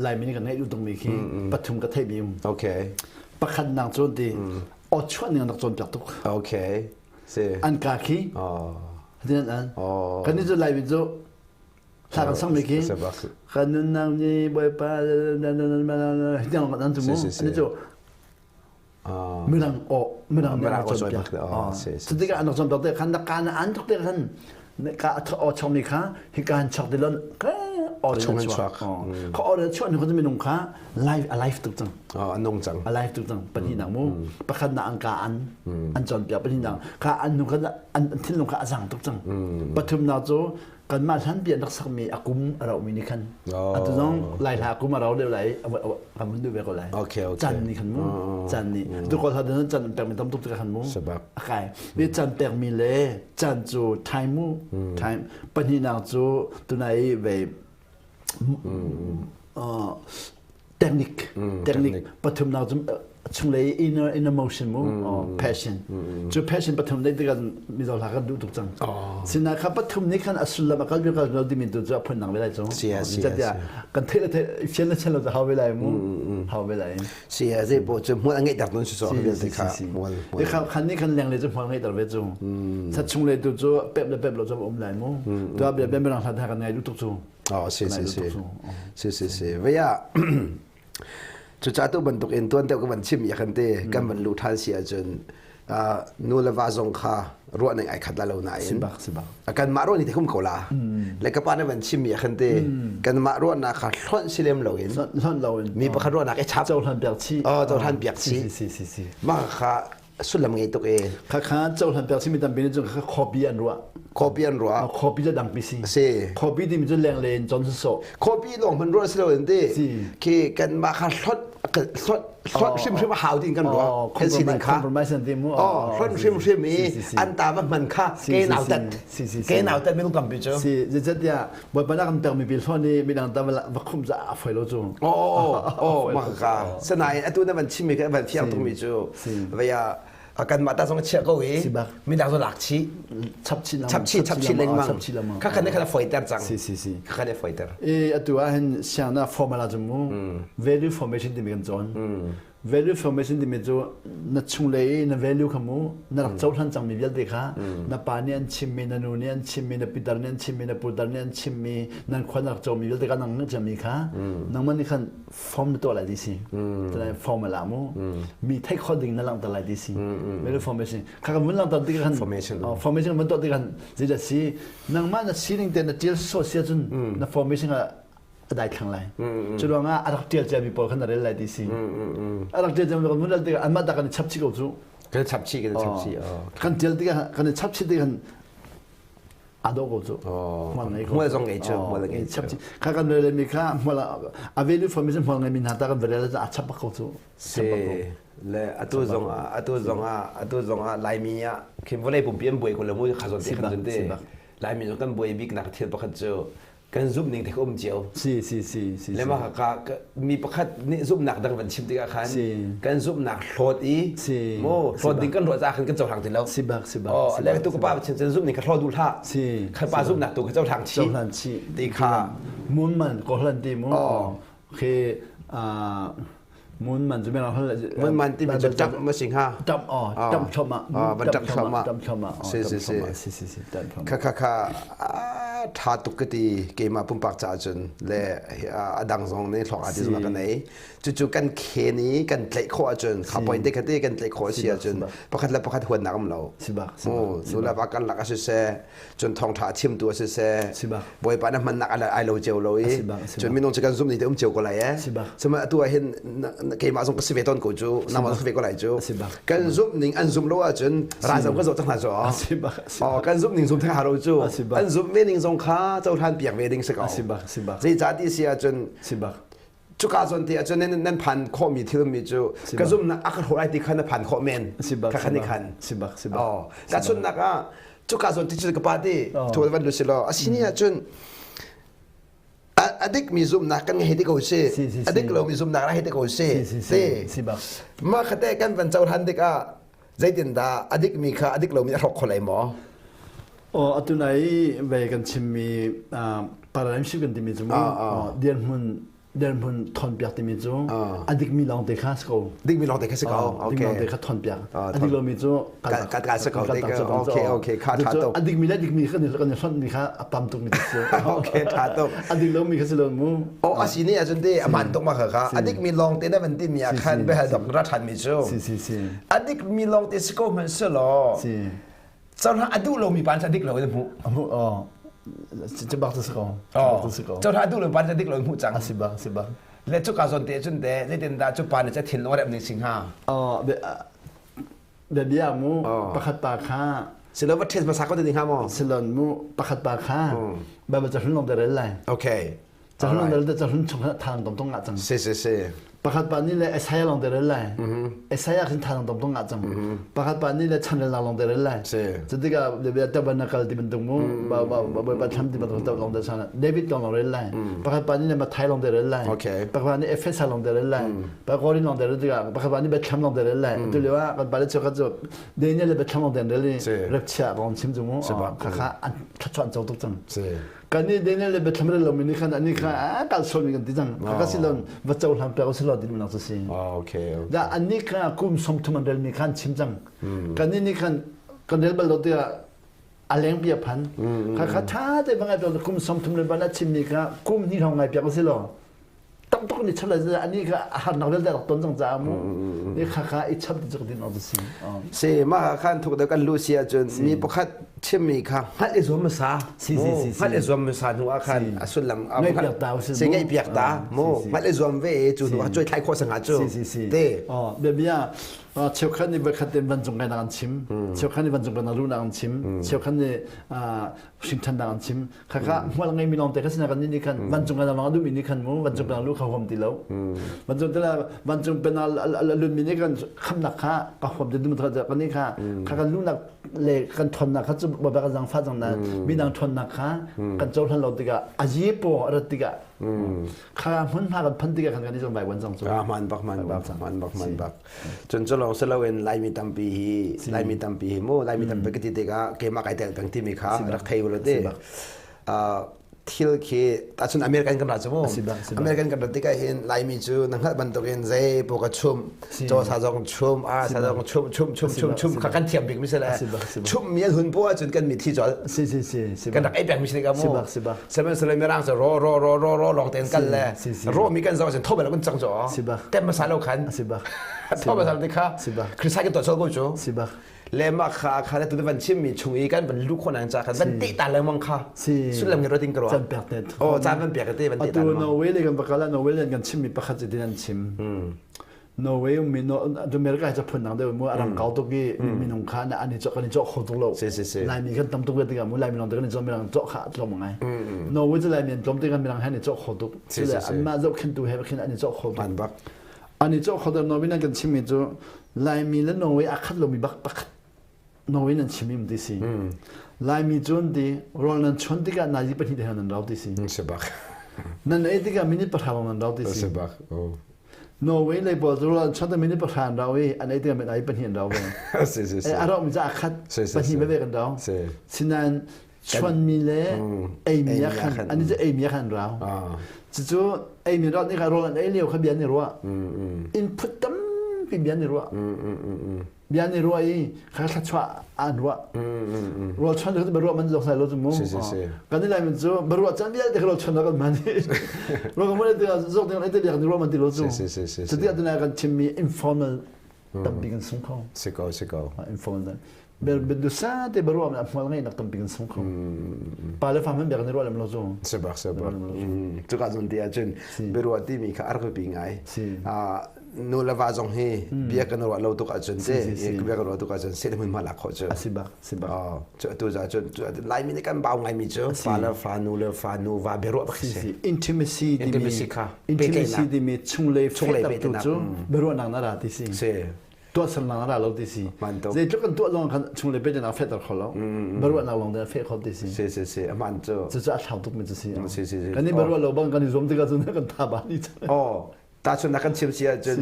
Speaker 2: Laimi nih kan ngaih duh tukmi khi pathum ka theih mi um.
Speaker 1: Okay.
Speaker 2: Pakhat nang cawn ti aw chuah ning an rak cawnpiak tuk.
Speaker 1: Okay. Si.
Speaker 2: An ka khi.
Speaker 1: Oh.
Speaker 2: Tin an.
Speaker 1: Oh.
Speaker 2: Kan ni cu Laimi cu hla kan sang mi khi kan nunnak ni Bawipa tiang an cu mu. An cu mirang aw mirang nih an cawnpiak. Cu tikah an rak cawnpiak te khan na ka na an tuk te khan ka aw chong mi kha hi ka han chak ti lon ka aw
Speaker 1: chung an chuak.
Speaker 2: Ka aw chuah ni kha minung kha live alive tuk cang.
Speaker 1: An nung cang.
Speaker 2: Alive tuk cang. Pahnihnak mu. Pakhat nak an ka an an cawnpiak pahnihnak kha an nu kha an thinlung kha a zang tuk cang. Pathumnak cu kanmah hlanpi an rak sakmi a kum a rauhmi nih khan atu zong lai hla kum a rau deuh lai kan vun duh ve ko lai can nih khan mu can nih tu kawl hla can pekmi tam tuk khan mu a kai mi can pekmi le can cu time mu time pahnihnak cu tunai ve technique technique pathumnak cu chunglei inner inner motion mu passion cu passion pathum dei tikah mizo hla kan duh tuk cang sina kha pathum nih khan a sullam a kal bi kal lo timi tu cu a phun dang ve lai cu kan theih le theih fian le chen lo hau ve lai mu hau ve lai
Speaker 1: si zei po cu hmual a ngeih tak nun si so vialte kha hmual
Speaker 2: kha khan nih khan leng le cu hmual ngeih ter ve cu sa chung le tu cu pep le pep lo cu um lai mu tu a bia bia mirang hla kan ngai duh tuk cu
Speaker 1: Oh, si si si. Si si si. Vaya cucaah tu bantuk in tuan deuh ka van chim ya kan te kan van lu than si ahcun nu le va zong kha ruah ning ai khat la lo nain
Speaker 2: sibak sibak
Speaker 1: kan mah ruah ni te kum ko la le ka pa na van chim ya kan te kan mah ruah nak kha hlonh si lem lo in
Speaker 2: hlonh lo in
Speaker 1: mi pakhat ruah nak e chap
Speaker 2: cohlan piak chi
Speaker 1: oh cohlan piak chi
Speaker 2: si si si si
Speaker 1: mah kha sullam ngei tuk e.
Speaker 2: Khakha cohlan piak simi tampi nih cun kha copy an ruah.
Speaker 1: Copy an ruah.
Speaker 2: Copy cu dangpi si.
Speaker 1: Si.
Speaker 2: Copy timi cu leng le in con sawh.
Speaker 1: Copy lawng hman ruah si lo in ti.
Speaker 2: Si.
Speaker 1: Khi kan mah kha hlot hlot hlot hrimhrim a hau tin kan ruah. Kan sining kha.
Speaker 2: Compromise an ti mu.
Speaker 1: Oh, hlot hrimhrim i an ta va hman kha ke nau tat. Ke nau tat minung tampi cu.
Speaker 2: Si, zeicahtiah Bawipa na kan pekmi pi hlawn i midang ta va khumh za a foi lo cu.
Speaker 1: Oh, oh, mah ka. Sanain atu na van chimmi ka van fiang tukmi cu vaya kanmah ta zong chiah ko i midang zong lak chih
Speaker 2: chap chih
Speaker 1: chap chih chap chih lengmang kha khan khan foiter cang
Speaker 2: si si si
Speaker 1: kha khan foiter
Speaker 2: e atu ah hin siang na formula cu mu value formation timi kan cawn value formation timi cu na chunglei i na value kha mu na rak cohlan cangmi vialte kha na pa nih an chimmi na nu nih an chimmi na pitar nih an chimmi na putar nih an chimmi nan khua na rak comi vialte kha nang na ciami kha nangmah nih khan form na tuah lai ti si tunai form ala mu mi theih khawh ding na langhter lai ti si value formation kha kan vun langhter tik khan
Speaker 1: formation
Speaker 2: formation vun tuah tik khan zeidah si nangmah na sining te na tial sawh sia cun na formation ah a daithlang lai cu ruangah a rak tial ciami pawl khan a rel lai ti si a rak tial ciami kan vun rel tikah anmah ta kan i chap chih ko cu
Speaker 1: kan chap chih kan chap chih
Speaker 2: kan tial tikah kan i chap chih tikah a dawh ko cu
Speaker 1: hmual ngei ko hmual zong ngei cu hmual ngei
Speaker 2: chap chih kha kan rel mi kha hmual a value formation hmual ngei mi hna ta kan rel a chap bak ko cu
Speaker 1: si le atu zong ah atu zong ah atu zong ah laimi ah khin vawlei pumpi an buai ko le mu kha zon te khan zon te laimi zong kan buai bik nak thil pakhat cu kan zumh ning te um cio
Speaker 2: si si si si
Speaker 1: le mah ka mi pakhat nih zumhnak dang van chim tikah khan
Speaker 2: si
Speaker 1: kan zumhnak hlawt i
Speaker 2: si
Speaker 1: mo hlawt ding kan ruah ca khan kan cohlang ti lo
Speaker 2: si bak si bak
Speaker 1: oh le tu ka pa chin chin zumh ning ka hlaw duh hlah
Speaker 2: si
Speaker 1: kha pa zumhnak tu ka cohlang chi
Speaker 2: cohlan chi
Speaker 1: ti kha
Speaker 2: mun man ko hlan ti mu
Speaker 1: oh
Speaker 2: khi mun man cu men hol
Speaker 1: mun man ti mi cu tap ma sing ha
Speaker 2: tap oh tap thoma
Speaker 1: van tap thoma
Speaker 2: tap thoma
Speaker 1: si si si
Speaker 2: si si si tap thoma
Speaker 1: kha kha kha. Tha tuk ka ti keimah pumpak caah cun le a dang zong nih hlawk aa ti zong ka nei. Cucu kan khen i kan tlaih khawh ahcun kha point te kha te kan tlaih khawh a si ahcun pakhat le pakhat huatnak um lo. Mu nu le va karlak a siseh cun thawngṭha a chimtu a siseh Bawipa na hmannak ai lo cio lo i cun minung cu kan zumh ni te um cio ko lai eh. Sihmanh atu ah hin keimah zong ka si ve tawn ko cu nangmah zong si ve ko lai cu. Kan zumh ning an zumh lo ahcun ra zong kan zoh cang hna cu. Oh, kan zumh ning zum theng haro cu. An zumh ve ning zong kha cohlan piak ve ding si ko. Zeicah ti si ahcun cuka zawn te ahcun nan nan phan khawhmi thil mi cu ka zumhnak a ka hrawh lai ti kha na phan khawh men kha khan i khan oh tahchunhnak ah cuka zawn ti cu ka pa ti thu van lu si law a sini ahcun a dik mi zumhnak kan ngei te ko si a dik lomi zumhnak ra hei te ko si ti mah khate kan van cohlan tikah zeitindah a dikmi kha a dik lomi a hrawk kho lai maw?
Speaker 2: Aw atu nai ve kan chimmi paradigm shift kan timi cu mu dirhmun dirhmun thonpiak timi cu a dikmi lawng te kha si ko.
Speaker 1: Dikmi lawng te kha si ko.
Speaker 2: Dikmi lawng te kha thonpiak. A dik lomi cu
Speaker 1: kal kal si ko. Okay okay kha tha tuk.
Speaker 2: A dikmi le dikmi kha kan i hlonh mi kha a tam tuk mi si.
Speaker 1: Okay tha tuk.
Speaker 2: A dik lomi kha si lo mu.
Speaker 1: Oh a si ni ahcun te a hmaan tuk ma kha kha. A dikmi lawng te na van ti mi ah khan behal dok ra than mi cu.
Speaker 2: Si si si.
Speaker 1: A dikmi lawng te si ko hmanh si law.
Speaker 2: Si.
Speaker 1: Cohlan a duh lomi pa cu a dik lo in a hmuh.
Speaker 2: A hmuh oh. Ci bak si ko.
Speaker 1: Oh. Cohlan a duh lomi pa cu a dik lo in hmuh cang.
Speaker 2: A si bak si bak.
Speaker 1: Le cuka zawn te cun te zeitin dah cu pa nih cu thinlung a remh ning si hnga?
Speaker 2: Oh, bia mu pakhat pa kha
Speaker 1: silo va test hmasa ko te ding hnga maw?
Speaker 2: Silon mu pakhat pa kha Bible ca hlun long te rel lai.
Speaker 1: Okay.
Speaker 2: Ca hlun long te ca hlun chung kha thang tom tong ngah cang.
Speaker 1: Si si si.
Speaker 2: Pakhat pa nih le Isaiah long te rel lai. Isaiah khin thang tom tong ngah cang. Pakhat pa nih le chanrel nak long te rel lai.
Speaker 1: Si.
Speaker 2: Cutikah bia tabernacle ti bantuk mu ba ba ba ba thlam ti bantuk long te sana David long long rel lai. Pakhat pa nih le Matthai long te rel lai.
Speaker 1: Okay.
Speaker 2: Pakhat pa nih Efesa long te rel lai. Korin lawng te rel tikah pakhat pa nih biathlam lawng te rel lai. Atu lio ah kan pale cheukhat cu Daniel le biathlam lawng te rel i repchia kong chim cu mu khakha an thluachuah an co tuk cang. Kan nih Daniel le biathlam rel lomi nih khan ani kha a kal sualmi kan ti cang. Khakha silon va cohlang pek usih law ti duhnak cu si.
Speaker 1: Okay.
Speaker 2: Da annih kha kum 30 an relmi khan chim cang. Kan nih nih khan kan rel bal lo tiah a lengpi a phan. Khakha tha te va ngai piak kum 30 le ban a chimmi kha kum hnih hrawng ngai piak usih law tam tuk ni chap lai ani kha harnak vialte rak ton cang caah mu ni kha kha i chap ti cuk din awk si
Speaker 1: si ma khan thuk da kan lu si ahcun mi pakhat chimmi kha hngalh i zuam hmasa
Speaker 2: si si si
Speaker 1: hngalh i zuam hmasa hnu ah khan a sullam
Speaker 2: ngaih piak ta
Speaker 1: si ngaih piak ta mu hngalh i zuam ve cu hnu ah cuai thlai khawh sanga cu
Speaker 2: si si si
Speaker 1: te
Speaker 2: oh bia bia cheukhat nih voikhat ten vancung kai nak an chim cheukhat nih vancung kai nak an chim cheukhat nih hrimthannak an chim khakha hmual ngeimi lawng te kha sina kan nih khan vancung kan lawng duhmi nih khan mu vancung kan lu kha huam ti lo vancung tela vancung penal lun mi nih kan khamnak kha ka huam ti dum kha kan nih kha kha kan lunak le kan thonnak kha cu ba kan zang fa cang na midang thonnak kha kan cohlan lo tikah ayi po rat tikah kha hmun hma kan phan tikah kan kan i zong bai wan cang cu
Speaker 1: ah man bak man bak man bak man bak Cun cu lawng si loin Laimi tampi hi Laimi tampi hi mu Laimi tampi ka ti tikah keimah kai tel peng timi kha rak thei u law ti. Thil khi tahchun American kan ra cu mu. American kan rat tikah hin Laimi cu na hngalh bantukin zei paoh ka chum, caw sa zong chum, ar sa zong chum, chum, chum, chum, chum kha kan thiam bik mi si le chum mi an hun poah ahcun kan mitthli colh. Kan rak ei peng mi si tikah mu. Sihmanhsehlaw mirang cu ro ro ro ro ro lawng tein kal le ro mi kan zoh ahcun tho bel kan cang cu tem hmasa lo khan tho hmasa ti kha Christ kan tuah sol ko cu le mah kha kha le tu van chim mi chung i kan van lu khon ang cha khan van te ta lengmang kha sullam ngi rotin ka ro
Speaker 2: chan pek te
Speaker 1: oh chan van pek te van te ta
Speaker 2: atu Norway le kan bakala Norway le kan chim mi pakhat ci din an chim Norway ummi no America hi cu phun dang deuh mu a ram kau tuk i minung kha an i cawk kan i cawk kho tuk lo. Laimi kan tam tuk ve tikah mu Laimi lawng te kan i cawk mirang cawk kha a tlawm ngai. Norway cu Laimi an tlawm tikah mirang he an i cawk kho tuk. Cule anmah zohkhenhtu he khin an i cawk kho tuk. An i cawk kho tuk Norway nan kan chimmi cu Laimi le Norway a khat lomi bak pakhat Norway nan chim im ti si. Laimi cu an ti rawl nan chuan tikah nazi pahnih te nan rau ti si.
Speaker 1: Si bak.
Speaker 2: Nan ei tikah minute pahra lawng nan rau ti si.
Speaker 1: Si bak.
Speaker 2: Norway lei pawl cu rawl an chuan tikah minute pahra an rau i an ei tikah minute pahnih an rau ve.
Speaker 1: Si si si.
Speaker 2: A rau mi cu a khat pahnih veve kan rau.
Speaker 1: Si.
Speaker 2: Sinain chuanmi le eimi ah khan an cu eimi ah khan an rau. Cucu eimi rau nih kha rawl an ei lio kha bia an i ruah. Input tam. Tampi bia an i ruah. Bia an i ruah i kha thluachuah an ruah. Rual chuan cu ruah man zong sai lo cu mu. Kan i lai min cu ruah caan vialte kha rual chuan kan man. Rual kan man tikah zok ding ai te kan ruah man ti lo cu. Cuti ah kan chimmi informal tampi kan sung kho.
Speaker 1: Si ko si ko.
Speaker 2: Informal dusa te baruah mi hmual ngei nak tampi kan sung kho. Pa le fa hman bek ni ruah lem lo cu.
Speaker 1: Si bak si bak. Cuka zon ti ahcun biaruah timi kha a rak biapi ngai. Nu le va zong hi bia kan ruah lo tuk ahcun te bia kan ruah tuk ahcun set hmun hma lak khawh cu.
Speaker 2: Si bak si bak.
Speaker 1: Cu atu za cun Laimi nih kan bau ngaimi cu pa le fa nu le fa nu va biaruah bak si.
Speaker 2: Intimacy
Speaker 1: intimacy kha
Speaker 2: intimacy timi chunglei chunglei tu cu biaruahnak na ra ti si.
Speaker 1: Si.
Speaker 2: Tuahsernak na ra lo ti si. Zeitluk kan tuah zong khan chunglei pehtlaihnak fehter kho lo. Biaruahnak lawng te feh kho ti si.
Speaker 1: Si si si aman cu.
Speaker 2: Cucu a thlau tuk mi cu si.
Speaker 1: Si si si.
Speaker 2: Kan i biaruah lo bang kan i zuam tikah cun kan tha ba ni.
Speaker 1: Oh tahchunhnak kan chim si ahcun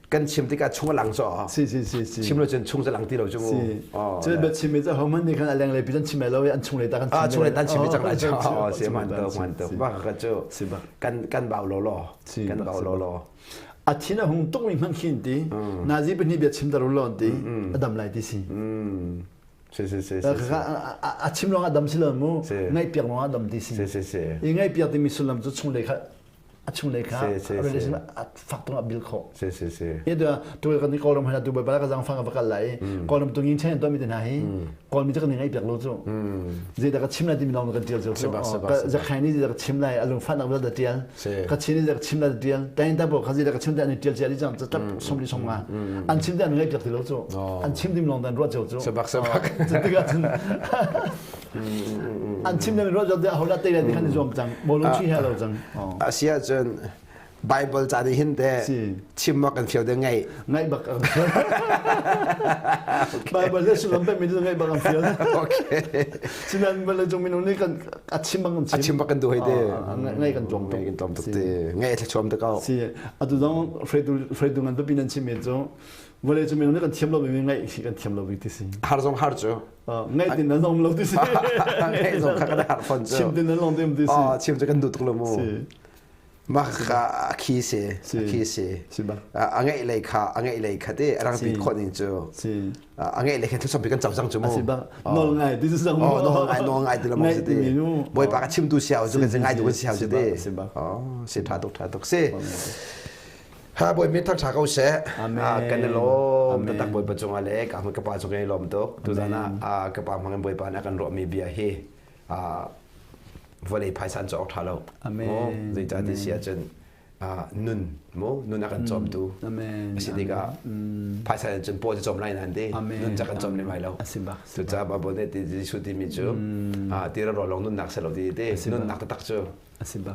Speaker 1: kan chim tikah chung a lang caw.
Speaker 2: Si si si si.
Speaker 1: Chim lo cun chung cu lang ti lo cu mu.
Speaker 2: Si. Cu biachim mi cu hohmanh nih khan a lenglei pi cun chim lo i an chung lei ta kan chim.
Speaker 1: Ah chung lei tan chim mi cang lai cu. Si man to man to. Ba ka cu kan kan bau lo lo. Kan bau lo lo.
Speaker 2: A thin a hung tuk mi hmanh khin ti. Nazi pahnih bia chim tar lo ti. A dam lai ti si.
Speaker 1: Si si si.
Speaker 2: A chim lawng a dam si lo mu. Ngaih piak lawng a dam ti si.
Speaker 1: Si si si.
Speaker 2: I ngaih piak timi sullam cu chung lei kha a chunglei kha relation a fak tung a bil khawh.
Speaker 1: Si si si.
Speaker 2: I tu tu kan Kawlram hna tu bai ka zang fang ka kal lai. Kawlram tu ngin chen to mi te hna hi Kawlmi cu kan ngai piak lo cu. Zei dah ka chim lai timi lawng kan tial cu. Zakhai ni zei dah ka chim lai a lungfah nak vial da tial. Ka chin ni zei ka chim lai da tial. Tain ta bo kha zei dah ka chim te an tial cia di cang tap som li som nga. An chim te an ngai piak ti lo cu. An chim dim lawng dan ruat cio cu.
Speaker 1: Sabak sabak.
Speaker 2: Tikah cun an chim le ruat te hola te le khan zuam cang bolung chi he lo cang
Speaker 1: asia cun Bible ca nih hin te chim ma kan fial de ngai
Speaker 2: ngai bak Bible le sullam pe mi ngai bak an fial
Speaker 1: okay
Speaker 2: sinan bale chung minung nih kan a chim bang kan
Speaker 1: chim a chim bak kan du hoi te
Speaker 2: ngai kan tuam
Speaker 1: tuk ngai kan tuam tuk te ngai thla chuam te ko
Speaker 2: si atu dong fredu fredu ngan papi nan chim mi cu vawlei cu minung nih kan thiam lo mi ngai kan thiam lo mi ti si
Speaker 1: har zong har cu
Speaker 2: Ngaih tin nan um lo ti si.
Speaker 1: Ngaih zong kha kan har fon cu.
Speaker 2: Chim tin nan long tim ti si.
Speaker 1: Oh, chim cu kan duh tuk lo mu. Mah kha a khi si. A khi si. A ngeih lei kha a ngeih lei kha te a rang bit khawh ning cu. A ngeih lei kha thil kan cau cang cu mu.
Speaker 2: Nawl ngai ti si
Speaker 1: mu. Oh, nawl ngai nawl ngai ti lo si ti. Bawipa ka chim tu siao cu kan ngai tu kan siao cu ti. Oh, si tha tuk tha tuk si. Ha bawi min thangṭha ko seh. Kan i lawm taktak Bawipa cungah le ka ka pa cung i lawm tuk. Tuzan ah ka pa hmang in Bawipa nih a kan ruahmi bia hi vawlei phaisa an cawk ṭha lo.
Speaker 2: Amen.
Speaker 1: Zeicah ti si ahcun nun mu nun a kan cawmtu.
Speaker 2: Amen.
Speaker 1: A si tikah phaisa in cun paw cu cawm lai nan ti. Nun ca kan cawm lem lai lo. Cucaah Baibal nih Jesuh timi cu ti rawl lawng nunnak si lo ti ti nunnak taktak cu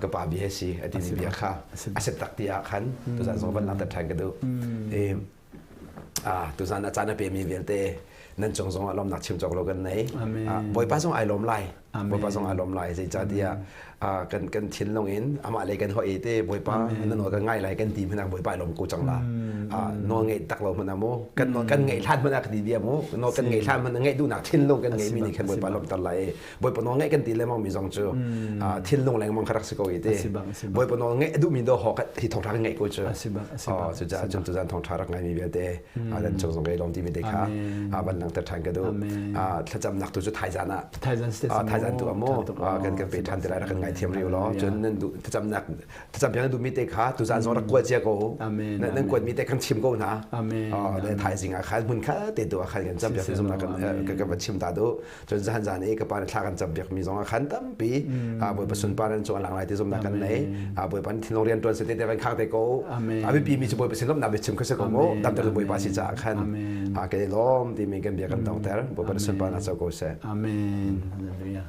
Speaker 1: ka pa bia si a timi bia kha a si tak ti ah khan tuzan zong van langhter ṭhan ka duh. Tuzan a caan a pemi vialte nan cung zong ah lawmnak chim cawk lo kan nei. Bawipa zong ai lawm lai. Bawipa zong ai lawm lai. Zeicahtiah kan kan thinlung in amah lei kan hoi te Bawipa na nawl kan ngai lai kan ti hmanh ah Bawipa ai lawm ko cang la. Nawl ngeih tak lo hmanh ah mu kan nawl kan ngeih hlan hmanh ah ka ti bia mu nawl kan ngeih hlan hmanh ah ngeih duhnak thinlung kan ngeihmi nih khan Bawipa lawmter lai. Bawipa nawl ngaih kan ti lengmang mi zong cu thinlung lengmang kha rak si ko i ti Bawipa nawl ngaih a duhmi do hawk hi thawngṭha kan ngaih ko cu cucaah cun tuzan thawngṭha rak ngaimi vialte nan cung zong kai lawm timi te kha van langhter ṭhan ka duh thlacamnak tu cu thaizan ah thaizan tu amu kan kan pe ṭhan te lai rak kan ngaithiam rih law cun nan duh thlacamnak thlacam piak nan duhmi te kha tuzan zong rak kuat cia ko nan kuatmi te kan chim ko hna thaizing ah khan hmun kha te tu ah khan kan cam piak zumnak kan kan van chim ta duh Cun zahan zan i ka pa nih thla kan campiak mi zong ah khan tampi Bawipa sunpar an cung a lang lai ti zumnak kan nei. Bawipa nih thinlung rian ṭuan se te te kan khak te ko. A biapi mi cu Bawipa sin lawmhnak biachim kha si ko mu. Damter cu Bawipa si caah khan kan i lawm timi kan bia kan tongter. Bawipa nih sunparnak co ko seh.
Speaker 2: Amen. Hallelujah.